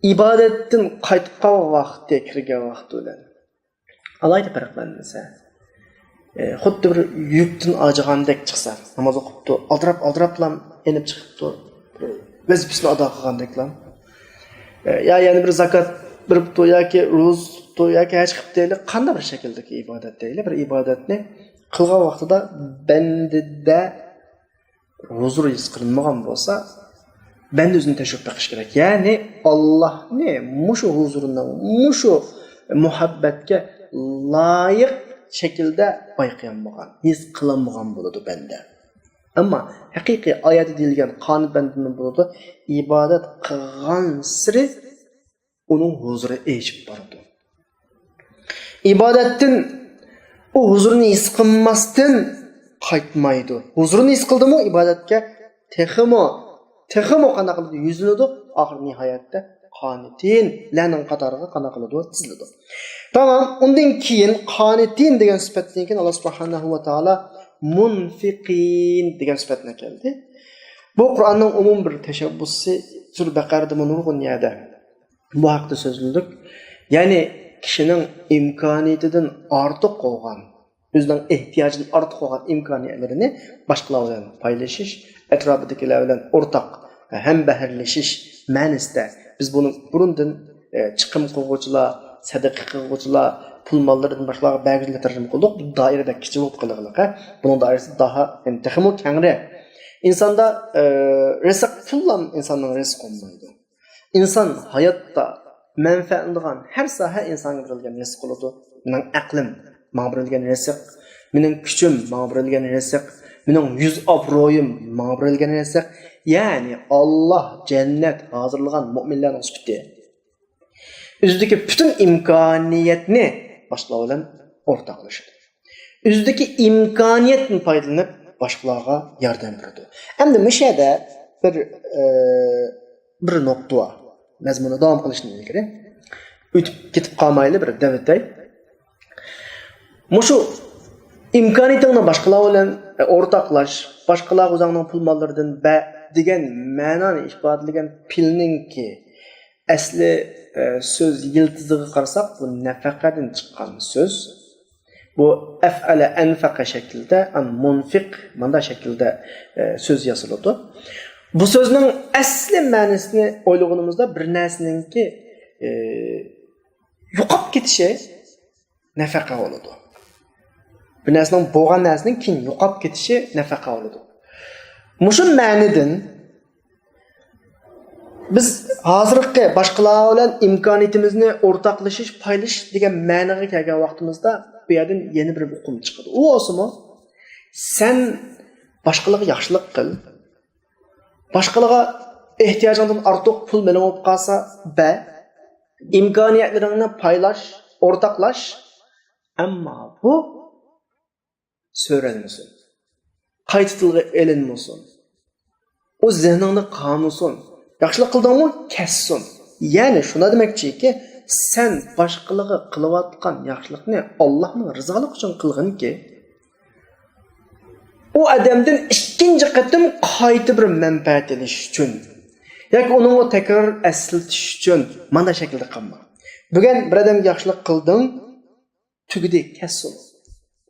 ئىبادەتتىن قايتقان ۋاقتى، كىرگەن ۋاقتى بىلەن ئالاھىدە پەرقلەنمىسە، ئە، خۇددى بىر يۈكتىن ئاجىغاندەك چىقسا، ناماز ئوقۇپتۇ، ئالدىراپ-ئالدىراپلا ئېلىپ چىقىپتۇ، بىر ۋەزىپىسىنى ئادا قىلغاندەكلا. ئە، يا يەنە بىر زاكات بېرىپتۇ ياكى روزا تۇتۇپتۇ ياكى ھەج قىپتۇ دەيلى، قانداق بىر شەكىلدىكى ئىبادەت دەيلى، بىر ئىبادەتنى قىلغان ۋاقتىدا بەندىدە ھۇزۇر ھېس قىلىنمىغان بولسا، بەندە ئۆزىنى تەكشۈرۈپ بېقىش كېرەك. يەنى ئاللاھنى مۇشۇ ھۇزۇرنىڭ، مۇشۇ مۇھەببەتكە لايىق شەكىلدە بايقىيالمىغان، ھېس قىلالمىغان بولىدۇ بەندە. ئەمما ھەقىقىي ئايەتتە دېيىلگەن قانىت بەندە نېمە بولىدۇ؟ ئىبادەت قىلغانسېرى ئۇنىڭ ھۇزۇرى ئېشىپ بارىدۇ. ئىبادەتتىن، ئۇ ھۇزۇرنى ھېس قىلماستىن قايتمايدۇ. ھۇزۇرنى ھېس قىلدىمۇ، ئىبادەتكە تېخىمۇ، تېخىمۇ قانداق قىلىدۇ؟ يۈزلىنىدۇ. ئاخىر نىھايەتتە قانىتىنلەرنىڭ قاتارىغا قانداق قىلىدۇ؟ تىزىلىدۇ. تامام. ئۇندىن كېيىن قانىتىن دېگەن سۈپەتتىن كېيىن ئاللا سۇبھانەھۇ ۋە تائالا مۇنفىقىن دېگەن سۈپەتنى كەلدى. بۇ قۇرئاننىڭ ئومۇمىي بىر تەشەببۇسى، سۈرە بەقەرىدىمۇ نۇرغۇن يەردە بۇ ھەقتە سۆزلىدۇق. يەنى كىشىنىڭ ئىمكانىيىتىدىن ئارتۇق بولغان، ئۆزىنىڭ ئېھتىياجىدىن ئارتۇق بولغان ئىمكانىيەتلىرىنى باشقىلار بىلەن پايلىشىش، ئەتراپىدىكىلەر بىلەن ئورتاق ھەمبەھىرلىشىش مەنىسىدە، بىز بۇنى بۇرۇندىن، ئە، چىقىم قىلغۇچىلار، سەدىقە قىلغۇچىلار، پۇل ماللىرىدىن باشقىلارغا بەرگۈچىلەر تەرجىمە قىلدۇق. بۇ دائىرە بەك كىچىك بولۇپ قېلىغلىقى، بۇنىڭ دائىرىسى داھا، يەنى تېخىمۇ كەڭرى. ئىنساندا، ئە، رىزىق، پۇللام ئىنساننىڭ رىزقى بولمايدۇ. ئىنسان ھاياتتا مەنپەئەتلىنىدىغان ھەر ساھە ئىنسانغا بېرىلگەن رىزىق بولىدۇ. مېنىڭ ئەقلىم ماڭا بېرىلگەن رىزىق، مېنىڭ كۈچۈم ماڭا بېرىلگەن رىزىق، مېنىڭ يۈز ئابرۇيۇم ماڭا بېرىلگەن رىزىق. يەنى ئاللا جەننەت ھازىرلىغان مۆمىنلەرنىڭ سۈپىتى. ئۆزىدىكى پۈتۈن ئىمكانىيەتنى باشقىلار بىلەن ئورتاقلىشىدۇ. ئۆزىدىكى ئىمكانىيەتتىن پايدىلىنىپ باشقىلارغا ياردەم بېرىدۇ. ئەمدى مۇشۇ يەردە بىر، ئە، بىر نۇقتا بار. مەزمۇننى داۋام قىلىشتىن ئىلگىرى ئۆتۈپ كېتىپ قالمايلى، بىر دەۋېتەي. مۇشۇ ئىمكانىيىتىڭنى باشقىلار بىلەن، ئە، ئورتاقلاش، باشقىلارغا ئۆزۈڭنىڭ پۇل ماللىرىدىن بەر دېگەن مەنانى ئىپادىلىگەن پېئىلنىڭكى ئەسلى، ئە، سۆز يىلتىزىغا قارىساق، بۇ نەفەقەدىن چىققان سۆز. بۇ ئەفئەلە ئەنفەقە شەكلىدە، ئەن مۇنفىق ماندا شەكلىدە، ئە، سۆز ياسىلىدۇ. بۇ سۆزنىڭ ئەسلى مەنىسىنى ئويلىغىنىمىزدا بىر نەرسىنىڭكى، ئە، يوقاپ كېتىشى نەفەقە بولىدۇ. بىر نەرسىنىڭ، بولغان نەرسىنىڭ كېيىن يوقاپ كېتىشى نەفەقە بولىدۇ. مۇشۇ مەنىدىن بىز ھازىرقى باشقىلار بىلەن ئىمكانىيىتىمىزنى ئورتاقلىشىش، پايلىشىش دېگەن مەنىگە كەلگەن ۋاقتىمىزدا، بۇ يەردىن يەنە بىر ئۇقۇم چىقىدۇ. ئۇ بولسىمۇ، سەن باشقىلارغا ياخشىلىق قىل، باشقىلارغا ئېھتىياجىڭدىن ئارتۇق پۇل مېلىڭ بولۇپ قالسا بەر، ئىمكانىيەتلىرىڭنى پايلاش، ئورتاقلاش، ئەمما بۇ سۆرەلمىسۇن، قايتا تىلغا ئېلىنمىسۇن، ئۇ زېھنىڭنى قامىسۇن، ياخشىلىق قىلدىڭمۇ كەتسۇن. يەنى شۇنداق دېمەكچىكى، سەن باشقىلارغا قىلىۋاتقان ياخشىلىقنى ئاللانىڭ رىزالىقى ئۈچۈن قىلغىنكى، ئۇ ئادەمدىن ئىككىنچى قېتىم قايتا بىر مەنپەئەت ئېلىش ئۈچۈن ياكى ئۇنىڭغا تەكرار ئەسلىتىش ئۈچۈن مانا شەكىلدە قىلما. بۈگۈن بىر ئادەمگە ياخشىلىق قىلدىڭ، تۈگىدى، كەتسۇن.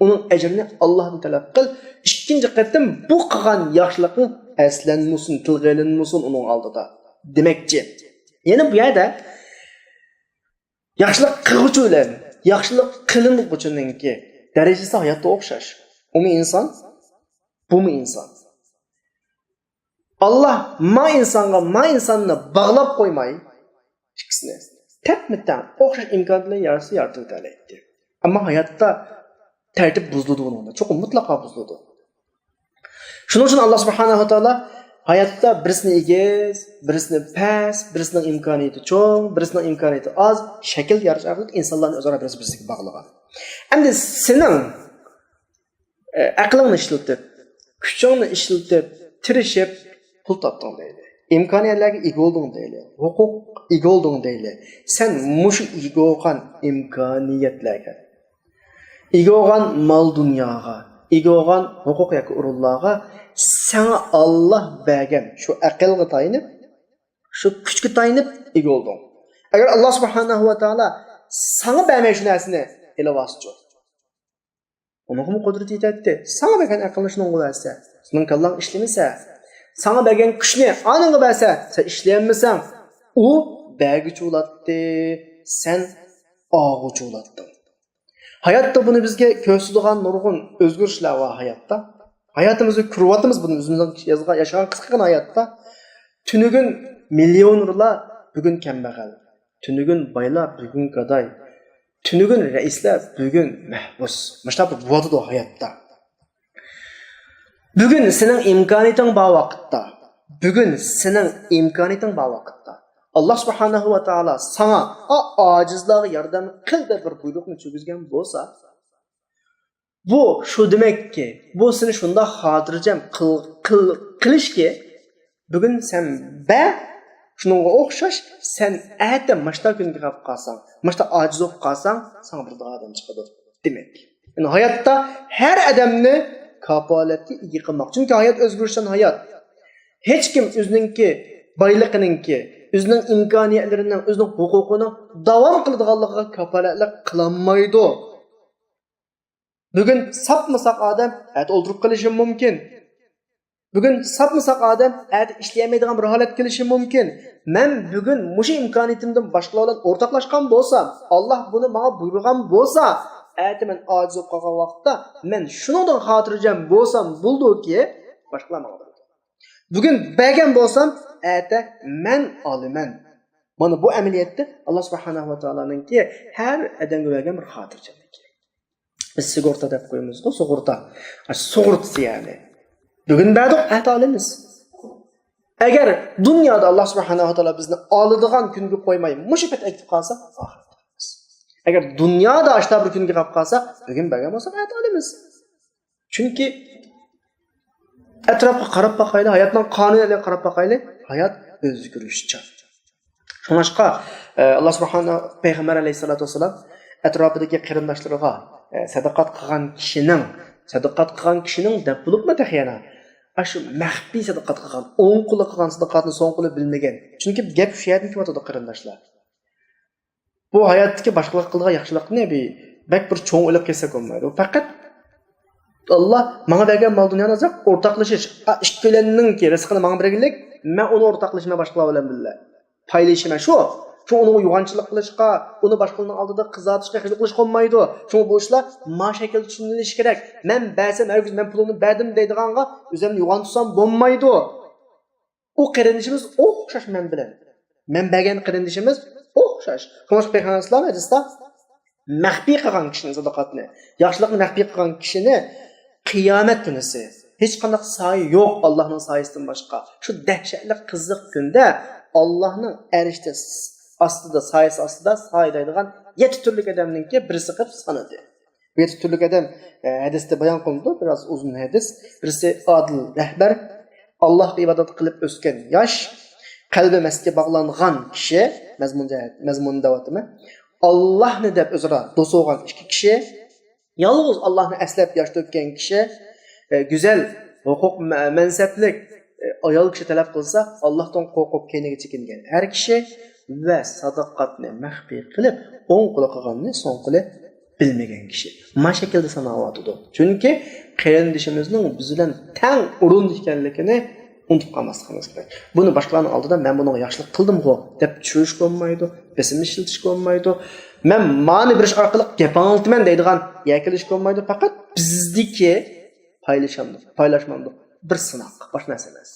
ئۇنىڭ ئەجرىنى ئاللاھتىن تەلەپ قىل. ئىككىنچى قېتىم بۇ قىلغان ياخشىلىقىڭ ئەسلەنمىسۇن، تىلغا ئېلىنمىسۇن ئۇنىڭ ئالدىدا دېمەكچى. يەنى بۇ يەردە ياخشىلىق قىلغۇچى بىلەن ياخشىلىق قىلىنغۇچىنىڭكى دەرىجىسى ھاياتتا ئوخشاش. ئۇمۇ ئىنسان، بۇمۇ ئىنسان. ئاللا ما ئىنسانغا ما ئىنساننى باغلاپ قويماي، ئىككىسىنى تەپمۇتەڭ ئوخشاش ئىمكانىيەت بىلەن يارىتسا يارىتىۋېتەلەيتتى. ئەمما ھاياتتا تەرتىپ بۇزۇلىدۇ بۇنىڭدا. چوقۇم مۇتلەقا بۇزۇلىدۇ. شۇنىڭ ئۈچۈن ئاللا سۇبھانەھۇ ۋە تائالا ھاياتتا بىرسىنى ئېگىز، بىرسىنى پەس، بىرسىنىڭ ئىمكانىيىتى چوڭ، بىرسىنىڭ ئىمكانىيىتى ئاز، شەكىل يارىتىش ئارقىلىق ئىنسانلارنى ئۆزئارا بىرسى بىرسىگە باغلىغان. ئەمدى سېنىڭ، ئە، ئەقلىڭنى ئىشلىتىپ، كۈچۈڭنى ئىشلىتىپ، تىرىشىپ پۇل تاپتىڭ دەيلى. ئىمكانىيەتلەرگە ئىگە بولدۇڭ دەيلى. ھوقۇق ئىگە بولدۇڭ دەيلى. سەن مۇشۇ ئىگە بولغان ئىمكانىيەتلەرگە ئىگە بولغان مال دۇنياغا، ئىگە بولغان ھوقۇق ياكى ئورۇنلارغا ساڭا ئاللا بەرگەن شۇ ئەقىلگە تايىنىپ، شۇ كۈچكە تايىنىپ ئىگە بولدۇڭ. ئەگەر ئاللا سۇبھانەھۇ ۋە تائالا ساڭا بەرمەي شۇ نەرسىنى ئېلىۋالسىچۇ؟ ئۇنىڭغىمۇ قۇدرىتى يېتەتتى. ساڭا بەرگەن ئەقىلنى شۇنىڭغا بەرسە، سېنىڭ كاللاڭ ئىشلىمىسە، ساڭا بەرگەن كۈچنى ئانىڭغا بەرسە، سەن ئىشلىيەلمىسەڭ، ئۇ بەرگۈچى بولاتتى، سەن ئالغۇچى بولاتتىڭ. ھاياتتا بۇنى بىزگە كۆرسىتىدىغان نۇرغۇن ئۆزگىرىشلەر بار ھاياتتا. ھاياتىمىزدا كۆرۈۋاتىمىز بۇنى، ئۆزىمىزنىڭ يازغان، ياشىغان قىسقىغىنە ھاياتتا. تۈنۈگۈن مىليونېرلار، بۈگۈن كەمبەغەل. تۈنۈگۈن بايلار، بۈگۈن گاداي. تۈنۈگۈن رەئىسلەر، بۈگۈن مەھبۇس. مۇشۇنداق بولۇۋاتىدۇ ھاياتتا. بۈگۈن سېنىڭ ئىمكانىيىتىڭ بار ۋاقىتتا، بۈگۈن سېنىڭ ئىمكانىيىتىڭ بار ۋاقىتتا، ئاللا سۇبھانەھۇ ۋە تائالا ساڭا ئا-، ئاجىزلارغا ياردەم قىل دەپ بىر بۇيرۇقنى چۈشۈرگۈزگەن بولسا، بۇ شۇ دېمەككى، بۇ سېنى شۇنداق خاتىرجەم قىل-، قىل-، قىلىشكى، بۈگۈن سەن بەر، شۇنىڭغا ئوخشاش سەن ئەتە ماشتا كۈنگە قاپ قالساڭ، ماشتا ئاجىز بولۇپ قالساڭ، ساڭا بېرىدىغان ئادەم چىقىدۇ دېمەك. يەنى ھاياتتا ھەر ئادەمنى كاپالەتكە ئىگە قىلماق. چۈنكى ھايات ئۆزگىرىشچان ھايات. ھېچكىم ئۆزىنىڭكى بايلىقىنىڭكى، ئۆزىنىڭ ئىمكانىيەتلىرىنىڭ، ئۆزىنىڭ ھوقۇقىنىڭ داۋام قىلىدىغانلىقىغا كاپالەتلىك قىلالمايدۇ. بۈگۈن ساپمۇساق ئادەم ئەتە ئولتۇرۇپ قېلىشى مۇمكىن. بۈگۈن ساپمۇساق ئادەم ئەتە ئىشلىيەلمەيدىغان بىر ھالەت كېلىشى مۇمكىن. مەن بۈگۈن مۇشۇ ئىمكانىيىتىمدىن باشقىلار بىلەن ئورتاقلاشقان بولسام، ئاللا بۇنى ماڭا بۇيرۇغان بولسا، ئەتە مەن ئاجىز بولۇپ قالغان ۋاقىتتا مەن شۇنىڭدىن خاتىرجەم بولسام بولىدۇكى، باشقىلار ماڭا بېرىدۇ. بۈگۈن بەرگەن بولسام، ئەتە مەن ئالىمەن. مانا بۇ ئەمەلىيەتتە ئاللا سۇبھانەھۇ ۋە تائالانىڭكى ھەر ئادەمگە بەرگەن بىر خاتىرجەملىكى. بىز سۇغۇرتا دەپ قويىمىزغۇ، سۇغۇرتا. ئاشۇ سۇغۇرتىسى يەنى. بۈگۈن بەردۇق، ئەتە ئالىمىز. ئەگەر دۇنيادا ئاللا سۇبھانەھۇ ۋە تائالا بىزنى ئالىدىغان كۈنگە قويماي، مۇشۇ پەت ئەكېتىپ قالسا، ئاخىرەتتە ئالىمىز. ئەگەر دۇنيادا ئاشۇنداق بىر كۈنگە قاپ قالسا، بۈگۈن بەرگەن بولسا، ئەتە ئالىمىز. چۈنكى ئەتراپقا قاراپ باقايلى، ھاياتنىڭ قانۇنىيەتلىرىگە قاراپ باقايلى، ھايات ئۆزگىرىشچان. شۇڭلاشقا، ئە، ئاللا سۇبھانە، پەيغەمبەر ئەلەيھىسسالاتۇ ۋەسسالام ئەتراپىدىكى قېرىنداشلىرىغا، ئە، سەدىقات قىلغان كىشىنىڭ، سەدىقات قىلغان كىشىنىڭ دەپ بولۇپمۇ تېخى يەنە، ئاشۇ مەخپىي سەدىقات قىلغان، ئوڭ قولى قىلغان سەدىقاتنى سوڭ قولى بىلمىگەن. چۈنكى گەپ شۇ يەردىن كېلىۋاتىدۇ، قېرىنداشلار. بۇ ھاياتتىكى باشقىلارغا قىلىدىغان ياخشىلىقنى بىر، بەك بىر چوڭ ئېلىپ كەتسەك بولمايدۇ. پەقەت ئاللا ماڭا بەرگەن مال دۇنيانى ئازراق ئورتاقلىشىش، ئا، ئىككىيلەننىڭكى رىزقىنى ماڭا بەرگىلىك، مەن ئۇنى ئورتاقلىشىمەن باشقىلار بىلەن بىللە. پايلىشىمەن شۇ. شۇڭا ئۇنىڭغا يوغانچىلىق قىلىشقا، ئۇنى باشقىلارنىڭ ئالدىدا قىزارتىشقا، خىجىل قىلىشقا بولمايدۇ. شۇڭا بۇ ئىشلار ما شەكىلدە چۈشىنىلىشى كېرەك. مەن بەرسەم ھەرگىز مەن پۇلۇمنى بەردىم دەيدىغانغا ئۆزۈمنى يوغان تۇتسام بولمايدۇ. ئۇ قېرىندىشىمىز ئوخشاش مەن بىلەن. مەن بەرگەن قېرىندىشىمىز ئوخشاش. شۇڭا پەيغەمبەر ئەلەيھىسسالام ھەدىستە مەخپىي قىلغان كىشىنى سەدىقاتنى، ياخشىلىقنى مەخپىي قىلغان كىشىنى قىيامەت كۈنىسى ھېچقانداق سايە يوق، ئاللانىڭ سايىسىدىن باشقا. شۇ دەھشەتلىك قىزىق كۈندە ئاللانىڭ ئەرشى ئاستىدا، سايىسى ئاستىدا سايىدايدىغان يەتتە تۈرلۈك ئادەمنىڭكى بىرسى قىلىپ سانىدى. بۇ يەتتە تۈرلۈك ئادەم، ئە، ھەدىستە بايان قىلىنىدۇ، بىراز ئۇزۇن ھەدىس. بىرسى ئادىل رەھبەر، ئاللاھقا ئىبادەت قىلىپ ئۆسكەن ياش، قەلبى مەسچىتكە باغلانغان كىشى، مەزمۇن جەھەت، مەزمۇنى دەۋاتىمەن. ئاللاھنى دەپ ئۆزئارا دوست بولغان ئىككى كىشى، يالغۇز ئاللاھنى ئەسلەپ ياش تۆككەن كىشى، ئە، گۈزەل ھوقۇق مە-، مەنسەپلىك، ئە، ئايال كىشى تەلەپ قىلسا، ئاللاھتىن قورقۇپ كەينىگە چېكىنگەن ئەر كىشى ۋە ساداقاتنى مەخپىي قىلىپ، ئوڭ قولى قىلغاننى سوڭ قولى بىلمىگەن كىشى. ما شەكىلدە ساناۋاتىدۇ. چۈنكى قېرىندىشىمىزنىڭ بىز بىلەن تەڭ ئورۇندا ئىكەنلىكىنى ئۇنتۇپ قالماسلىقىمىز كېرەك. بۇنى باشقىلارنىڭ ئالدىدا مەن بۇنىڭغا ياخشىلىق قىلدىمغۇ دەپ چۈشۈرۈشكە بولمايدۇ، بېسىم ئىشلىتىشكە بولمايدۇ. مەن مانى بېرىش ئارقىلىق گەپ ئاڭلىتىمەن دەيدىغان يەكىنىشكە بولمايدۇ. پەقەت بىزدىكى پايلىشامدۇق، پايلاشمامدۇق بىر سىناق، باشقا نەرسە ئەمەس.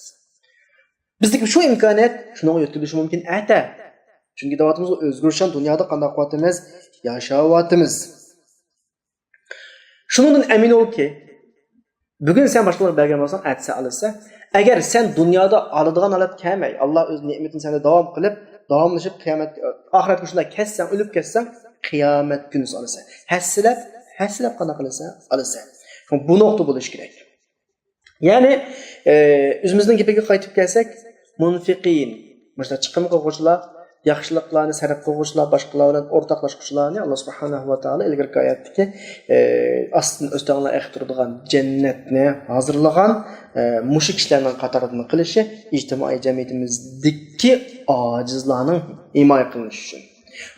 بىزدىكى شۇ ئىمكانىيەت شۇنىڭغا يۆتكىلىشى مۇمكىن ئەتە. چۈنكى دەۋاتىمىز، ئۆزگىرىشچان دۇنيادا قانداق قىلىۋاتىمىز؟ ياشاۋاتىمىز. شۇنىڭدىن ئەمىن بولكى، بۈگۈن سەن باشقىلارغا بەرگەن بولساڭ، ئەتىسى ئالىسەن. ئەگەر سەن دۇنيادا ئالىدىغان ھالەتكە كەلمەي، ئاللا ئۆز نېمىتىنى سەندە داۋام قىلىپ، داۋاملىشىپ قىيامەت، ئاخىرەتكە شۇنداق كەتسەڭ، ئۆلۈپ كەتسەڭ، قىيامەت كۈنىسى ئالىسەن. ھەسسىلەپ، ھەسسىلەپ قانداق قىلىسەن؟ ئالىسەن. بۇ نۇقتا بولۇشى كېرەك. يەنى، ئى، ئۆزىمىزنىڭ گېپىگە قايتىپ كەلسەك، مۇنفىقىن، مۇشۇنداق چىقىم قىلغۇچىلار، ياخشىلىقلارنى سەرپ قىلغۇچىلار، باشقىلار بىلەن ئورتاقلاشقۇچىلارنى ئاللا سۇبھانەھۇ ۋە تائالا ئىلگىرىكى ئايەتتىكى، ئە، ئاستىدىن ئۆستەڭلار ئېقىپ تۇرىدىغان جەننەتنى ھازىرلىغان، ئە، مۇشۇ كىشىلەرنىڭ قاتارىدىن قىلىشى ئىجتىمائىي جەمئىيىتىمىزدىكى ئاجىزلارنىڭ ھىمايە قىلىنىشى ئۈچۈن.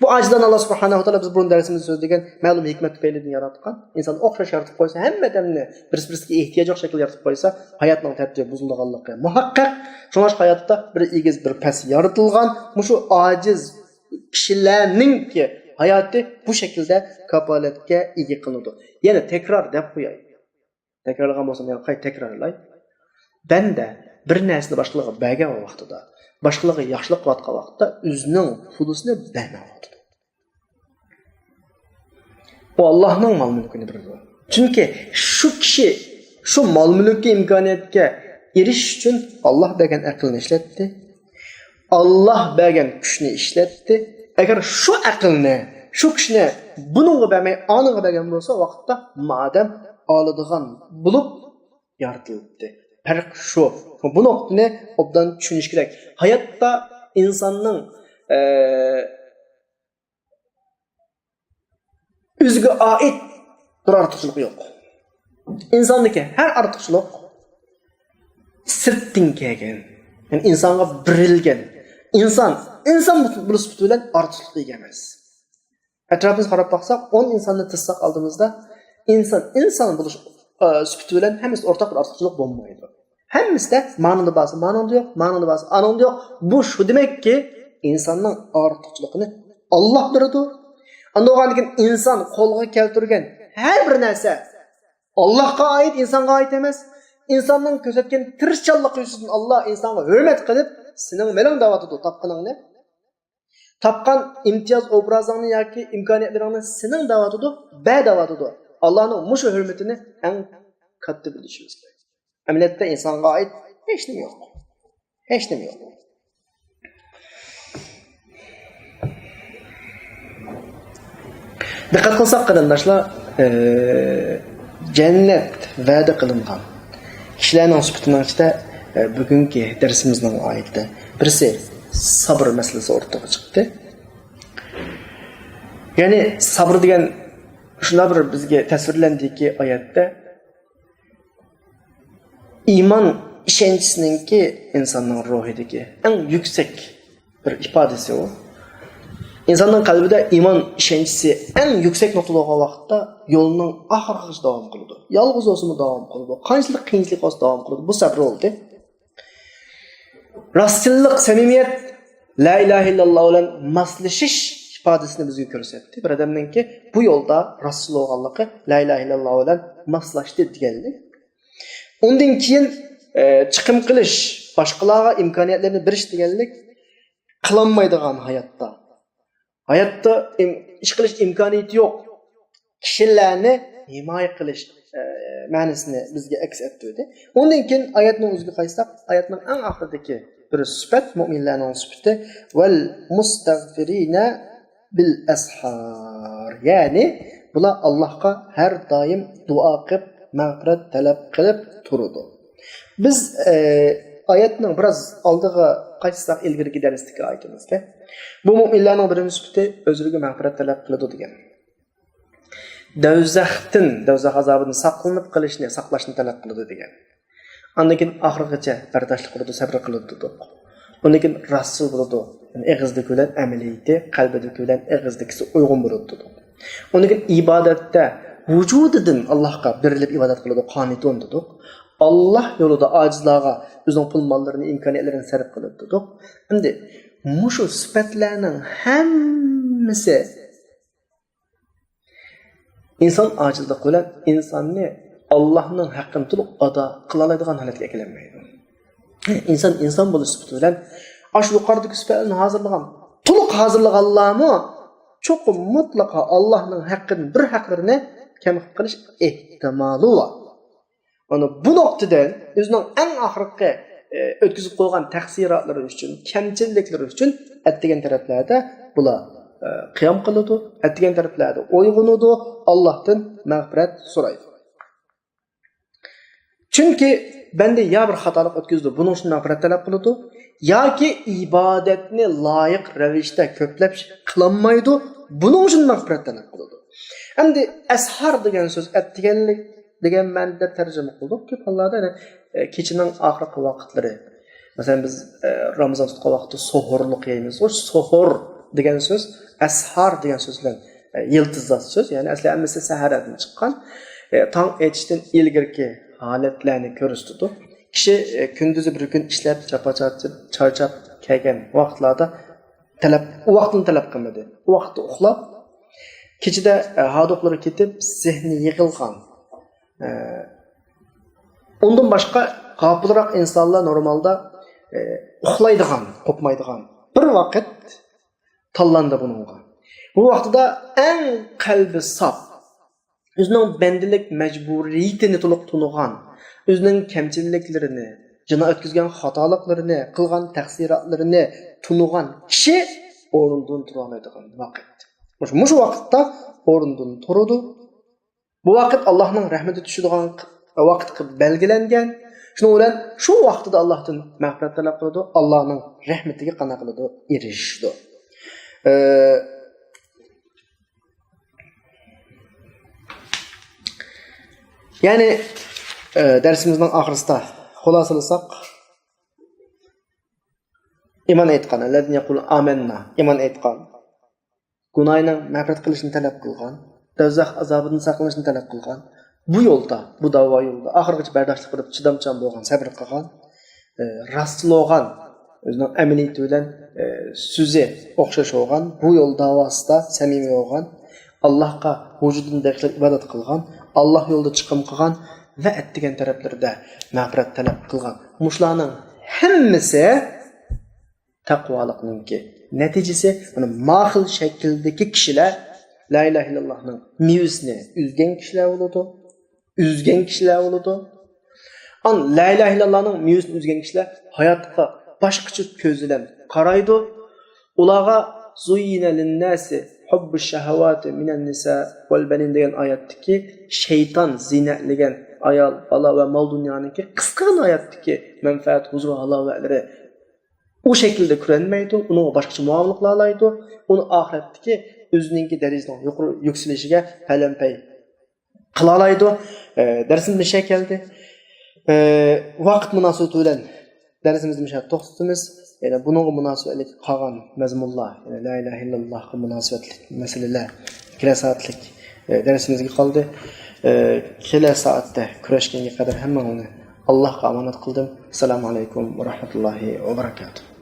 بۇ ئاجىزلارنى ئاللا سۇبھانەھۇ ۋە تائالا بىز بۇرۇن دەرسىمىزدە سۆزلىگەن مەلۇم ھېكمەت تۈپەيلىدىن ياراتقان. ئىنسان ئوخشاش يارىتىپ قويسا، ھەممە ئادەمنى بىرسى-بىرسىگە ئېھتىياجى يوق شەكىلدە يارىتىپ قويسا، ھاياتنىڭ تەرتىپى بۇزۇلىدىغانلىقى مۇھەققەق. شۇڭلاشقا ھاياتتا بىر ئېگىز، بىر پەس يارىتىلغان. مۇشۇ ئاجىز كىشىلەرنىڭكى ھاياتى بۇ شەكىلدە كاپالەتكە ئىگە قىلىنىدۇ. يەنە تەكرار دەپ قوياي. تەكرارلىغان بولسام، يەنە قايتا تەكرارلاي. بەندە بىر نەرسىنى باشقىلارغا بەرگەن ۋاقتىدا، باشقىلارغا ياخشىلىق قىلىۋاتقان ۋاقىتتا ئۆزىنىڭ پۇلىسىنى بەرمەيۋاتىدۇ. ئۇ ئاللاھنىڭ مال-مۈلكىنى بېرىدۇ. چۈنكى شۇ كىشى شۇ مال-مۈلۈككە، ئىمكانىيەتكە ئېرىشىش ئۈچۈن ئاللاھ بەرگەن ئەقىلنى ئىشلەتتى. ئاللاھ بەرگەن كۈچنى ئىشلەتتى. ئەگەر شۇ ئەقىلنى شۇ كىشىنى بۇنىڭغا بەرمەي، ئانىڭغا بەرگەن بولسا، ۋاقىتتا مادەم ئالىدىغان بولۇپ يارىتىلىپتۇ. پەرق شۇ. بۇ نۇقتىنى ئوبدان چۈشىنىش كېرەك. ھاياتتا ئىنساننىڭ، ئە، ئۆزىگە ئائىت بىر ئارتۇقچىلىقى يوق. ئىنساندىكى ھەر ئارتۇقچىلىق سىرتتىن كەلگەن، يەنى ئىنسانغا بېرىلگەن. ئىنسان، ئىنسان بولۇش سۈپىتى بىلەن ئارتۇقچىلىققا ئىگە ئەمەس. ئەتراپىمىزغا قاراپ باقساق، ئون ئىنساننى تىزساق ئالدىمىزدا، ئىنسان، ئىنسان بولۇش، ئە، سۈپىتى بىلەن ھەممىسىدە ئورتاق بىر ئارتۇقچىلىق بولمايدۇ. ھەممىسىدە مانىڭدا بارسا مانىڭدا يوق، مانىڭدا بارسا ئانىڭدا يوق. بۇ شۇ دېمەككى، ئىنساننىڭ ئارتۇقچىلىقىنى ئاللاھ بېرىدۇ. ئاندىن بولغاندىن كېيىن ئىنسان قولغا كەلتۈرگەن ھەر بىر نەرسە ئاللاھقا ئائىت، ئىنسانغا ئائىت ئەمەس. ئىنساننىڭ كۆرسەتكەن تىرىشچانلىقى يۈزىسىدىن ئاللاھ ئىنسانغا ھۆرمەت قىلىپ، سېنىڭ مېلىڭ دەۋاتىدۇ، تاپقىنىڭنى. تاپقان ئىمتىياز ئوبرازىڭنى ياكى ئىمكانىيەتلىرىڭنى سېنىڭ دەۋاتىدۇ، بەر دەۋاتىدۇ. ئاللاھنىڭ مۇشۇ ھۆرمىتىنى ئەڭ كاتتا بىلىشىمىز كېرەك. ئەمەلىيەتتە ئىنسانغا ئائىت ھېچنېمە يوق. ھېچنېمە يوق. دىققەت قىلساق، قېرىنداشلار، ئە، جەننەت ۋەدە قىلىنغان كىشىلەرنىڭ سۈپىتىنىڭ ئىچىدە، ئە، بۈگۈنكى دەرسىمىزنىڭ ئايىتى بىرسى سەبر مەسىلىسى ئوتتۇرىغا چىقتى. يەنى سەبر دېگەن شۇنداق بىر بىزگە تەسۋىرلەندىكى ئايەتتە، ئىمان ئىشەنچىسىنىڭكى ئىنساننىڭ روھىدىكى ئەڭ يۈكسەك بىر ئىپادىسى ئۇ. ئىنساننىڭ قەلبىدە ئىمان ئىشەنچىسى ئەڭ يۈكسەك نۇقتىدا بولغان ۋاقىتتا يولنىڭ ئاخىرىغىچە داۋام قىلىدۇ. يالغۇز بولسىمۇ داۋام قىلىدۇ. قانچىلىك قىيىنچىلىق بولسا داۋام قىلىدۇ. بۇ سەبر بولدى. راستچىللىق، سەمىمىيەت، لا ئىلاھە ئىللاللاھ بىلەن ماسلىشىش ئىپادىسىنى بىزگە كۆرسەتتى. بىر ئادەمنىڭكى بۇ يولدا راستچىل بولغانلىقى، لا ئىلاھە ئىللاللاھ بىلەن ماسلاشتى دېگەنلىك. ئۇندىن كېيىن، ئە، چىقىم قىلىش، باشقىلارغا ئىمكانىيەتلەرنى بېرىش دېگەنلىك قىلالمايدىغان ھاياتتا. ھاياتتا ئىم-، ئىش قىلىش ئىمكانىيىتى يوق كىشىلەرنى ھىمايە قىلىش، ئە، مەنىسىنى بىزگە ئەكس ئەتتۈردى. ئۇندىن كېيىن ئايەتنىڭ ئۆزىگە قايتساق، ئايەتنىڭ ئەڭ ئاخىرىدىكى بىر سۈپەت، مۆمىنلەرنىڭ سۈپىتى، ۋەل مۇستەغفىرىنە بىل ئەسھار. يەنى بۇلار ئاللاھقا ھەر دائىم دۇئا قىلىپ، مەغپىرەت تەلەپ قىلىپ تۇرىدۇ. بىز، ئە، ئايەتنىڭ بىراز ئالدىغا قايتساق، ئىلگىرىكى دەرستىكى ئايىتىمىزگە، بۇ مۆمىنلەرنىڭ بىرىنچى سۈپىتى ئۆزلىرىگە مەغپىرەت تەلەپ قىلىدۇ دېگەن. دوزاختىن، دوزاخ ئازابىدىن ساقلىنىپ قېلىشنى، ساقلاشنى تەلەپ قىلىدۇ دېگەن. ئاندىن كېيىن ئاخىرغىچە بەرداشلىق قىلىدۇ، سەبرى قىلىدۇ دېدۇق. ئۇندىن كېيىن راستچىل بولىدۇ، يەنى ئېغىزدىكى بىلەن ئەمەلىيىتى، قەلبىدىكى بىلەن ئېغىزدىكىسى ئۇيغۇن بولىدۇ دېدۇق. ئۇندىن كېيىن ئىبادەتتە ۋۇجۇدىدىن ئاللاھقا بېرىلىپ ئىبادەت قىلىدۇ، قانىتۇن دېدۇق. ئاللاھ يولىدا ئاجىزلارغا ئۆزىنىڭ پۇل ماللىرىنى، ئىمكانىيەتلىرىنى سەرپ قىلىدۇ دېدۇق. ئەمدى مۇشۇ سۈپەتلەرنىڭ ھەممىسى ئىنسان ئاجىزلىقى بىلەن ئىنساننى ئاللاھنىڭ ھەققىنى تولۇق ئادا قىلالايدىغان ھالەتكە ئەكېلەلمەيدۇ. ئىنسان ئىنسان بولۇش سۈپىتى بىلەن ئاشۇ يۇقىرىدىكى سۈپەتلەرنى ھازىرلىغان، تولۇق ھازىرلىغانلارمۇ چوقۇم مۇتلەقا ئاللاھنىڭ ھەققىدىن بىر ھەقلىرىنى كەم قىلىپ قېلىش ئېھتىمالى بار. مانا بۇ نۇقتىدىن ئۆزىنىڭ ئەڭ ئاخىرقى، ئە، ئۆتكۈزۈپ قويغان تەقسىراتلىرى ئۈچۈن، كەمچىللىكلىرى ئۈچۈن ئەتىگەن تەرەپلەردە بۇلار، ئە، قىيام قىلىدۇ، ئەتىگەن تەرەپلەردە ئويغىنىدۇ، ئاللاھتىن مەغپىرەت سورايدۇ. چۈنكى بەندە يا بىر خاتالىق ئۆتكۈزىدۇ، بۇنىڭ ئۈچۈن مەغپىرەت تەلەپ قىلىدۇ، ياكى ئىبادەتنى لايىق رەۋىشتە كۆپلەپ قىلالمايدۇ، بۇنىڭ ئۈچۈن مەغپىرەت تەلەپ قىلىدۇ. ئەمدى ئەسھار دېگەن سۆز ئەتىگەنلىك دېگەن مەنىدە تەرجىمە قىلدۇق. كۆپ ھاللاردا، يەنى، ئە، كېچىنىڭ ئاخىرقى ۋاقىتلىرى. مەسىلەن، بىز، ئە، رامىزان تۇتقان ۋاقىتتا سوھۇرلۇق يەيمىز. ئۇ سوھۇر دېگەن سۆز ئەسھار دېگەن سۆز بىلەن، ئە، يىلتىزداش سۆز. يەنى ئەسلى ھەممىسى سەھەردىن چىققان. ئە، تاڭ ئېتىشتىن ئىلگىرىكى ھالەتلەرنى كۆرسىتىدۇ. كىشى، ئە، كۈندۈزى بىر كۈن ئىشلەپ، جاپا چارچاپ، چارچاپ كەلگەن ۋاقىتلاردا تەلەپ، ئۇ ۋاقىتنى تەلەپ قىلمىدى. ئۇ ۋاقىتتا ئۇخلاپ، كېچىدە، ئە، ھاردۇقلىرى كېتىپ، زېھنى يىغىلغان. ئە، ئۇندىن باشقا غاپىلراق ئىنسانلار نورمالدا، ئە، ئۇخلايدىغان، قوپمايدىغان بىر ۋاقىت تاللاندى بۇنىڭغا. بۇ ۋاقتىدا ئەڭ قەلبى ساپ، ئۆزىنىڭ بەندىلىك مەجبۇرىيىتىنى تولۇق تونۇغان، ئۆزىنىڭ كەمچىلىكلىرىنى، جىنا ئۆتكۈزگەن خاتالىقلىرىنى، قىلغان تەقسىراتلىرىنى تونۇغان كىشى ئورنىدىن تۇرالايدىغان ۋاقىت. مۇشۇ، مۇشۇ ۋاقىتتا ئورنىدىن تۇرىدۇ. بۇ ۋاقىت ئاللاھنىڭ رەھمىتى چۈشىدىغان ق-، ۋاقىت قىلىپ بەلگىلەنگەن. شۇنىڭ بىلەن شۇ ۋاقتىدا ئاللاھتىن مەغپىرەت تەلەپ قىلىدۇ، ئاللاھنىڭ رەھمىتىگە قانداق قىلىدۇ؟ ئېرىشىدۇ. ئە، يەنى، ئە، دەرسىمىزنىڭ ئاخىرىسىدا خۇلاسىلىساق، ئىمان ئېيتقان، الذين يقولون آمنا، ئىمان ئېيتقان، گۇناھىنىڭ مەغپىرەت قىلىشنى تەلەپ قىلغان، دوزاخ ئازابىدىن ساقلىنىشنى تەلەپ قىلغان، بۇ يولدا، بۇ داۋا يولىدا ئاخىرغىچە بەرداشلىق قىلىپ، چىدامچان بولغان، سەبرى قىلغان، ئە، راستچىل بولغان، ئۆزىنىڭ ئەمەلىيىتى بىلەن، ئە، سۆزى ئوخشاش بولغان، بۇ يول داۋاسىدا سەمىمىي بولغان، ئاللاھقا ۋۇجۇدىنى بېغىشلاپ ئىبادەت قىلغان، ئاللاھ يولىدا چىقىم قىلغان ۋە ئەتىگەن تەرەپلىرىدە مەغپىرەت تەلەپ قىلغان. مۇشۇلارنىڭ ھەممىسى تەقۋالىقنىڭكى نەتىجىسى. مانا، ما خىل شەكىلدىكى كىشىلەر لا ئىلاھە ئىللاللاھنىڭ مېۋىسىنى ئۈزگەن كىشىلەر بولىدۇ. ئۈزگەن كىشىلەر بولىدۇ. ئان لا ئىلاھە ئىللاللاھنىڭ مېۋىسىنى ئۈزگەن كىشىلەر ھاياتقا باشقىچە كۆز بىلەن قارايدۇ. ئۇلارغا زۇييىنە لىنناسى ھۇببۇش شەھەۋاتى مىنەن نىسا ۋەل بەنىن دېگەن ئايەتتىكى شەيتان زىننەتلىگەن ئايال، بالا ۋە مال دۇنيانىڭكى قىسقىغىنە ھاياتتىكى مەنپەئەت، ھۇزۇر، ھالاۋەتلىرى ئۇ شەكىلدە كۆرۈنمەيدۇ، ئۇنىڭغا باشقىچە مۇئامىلە قىلالايدۇ، ئۇنى ئاخىرەتتىكى ئۆزىنىڭكى دەرىجىسىنىڭ يۇقىرى يۈكسىلىشىگە پەلەمپەي قىلالايدۇ. ئە، دەرسىمىز مۇشۇ يەرگە كەلدى. ئە، ۋاقىت مۇناسىۋىتى بىلەن دەرسىمىزنى مۇشۇ يەردە توختىتىمىز. يەنە بۇنىڭغا مۇناسىۋەتلىك قالغان مەزمۇنلار، يەنى لا ئىلاھە ئىللاللاھقا مۇناسىۋەتلىك مەسىلىلەر كېلەر سائەتلىك، ئە، دەرسىمىزگە قالدى. ئە، كېلەر سائەتتە كۆرۈشكەنگە قەدەر ھەممىڭلارنى ئاللاھقا ئامانەت قىلدىم. ئەسسالامۇ ئەلەيكۇم ۋە رەھمەتۇللاھى ۋە بەرەكاتۇھ.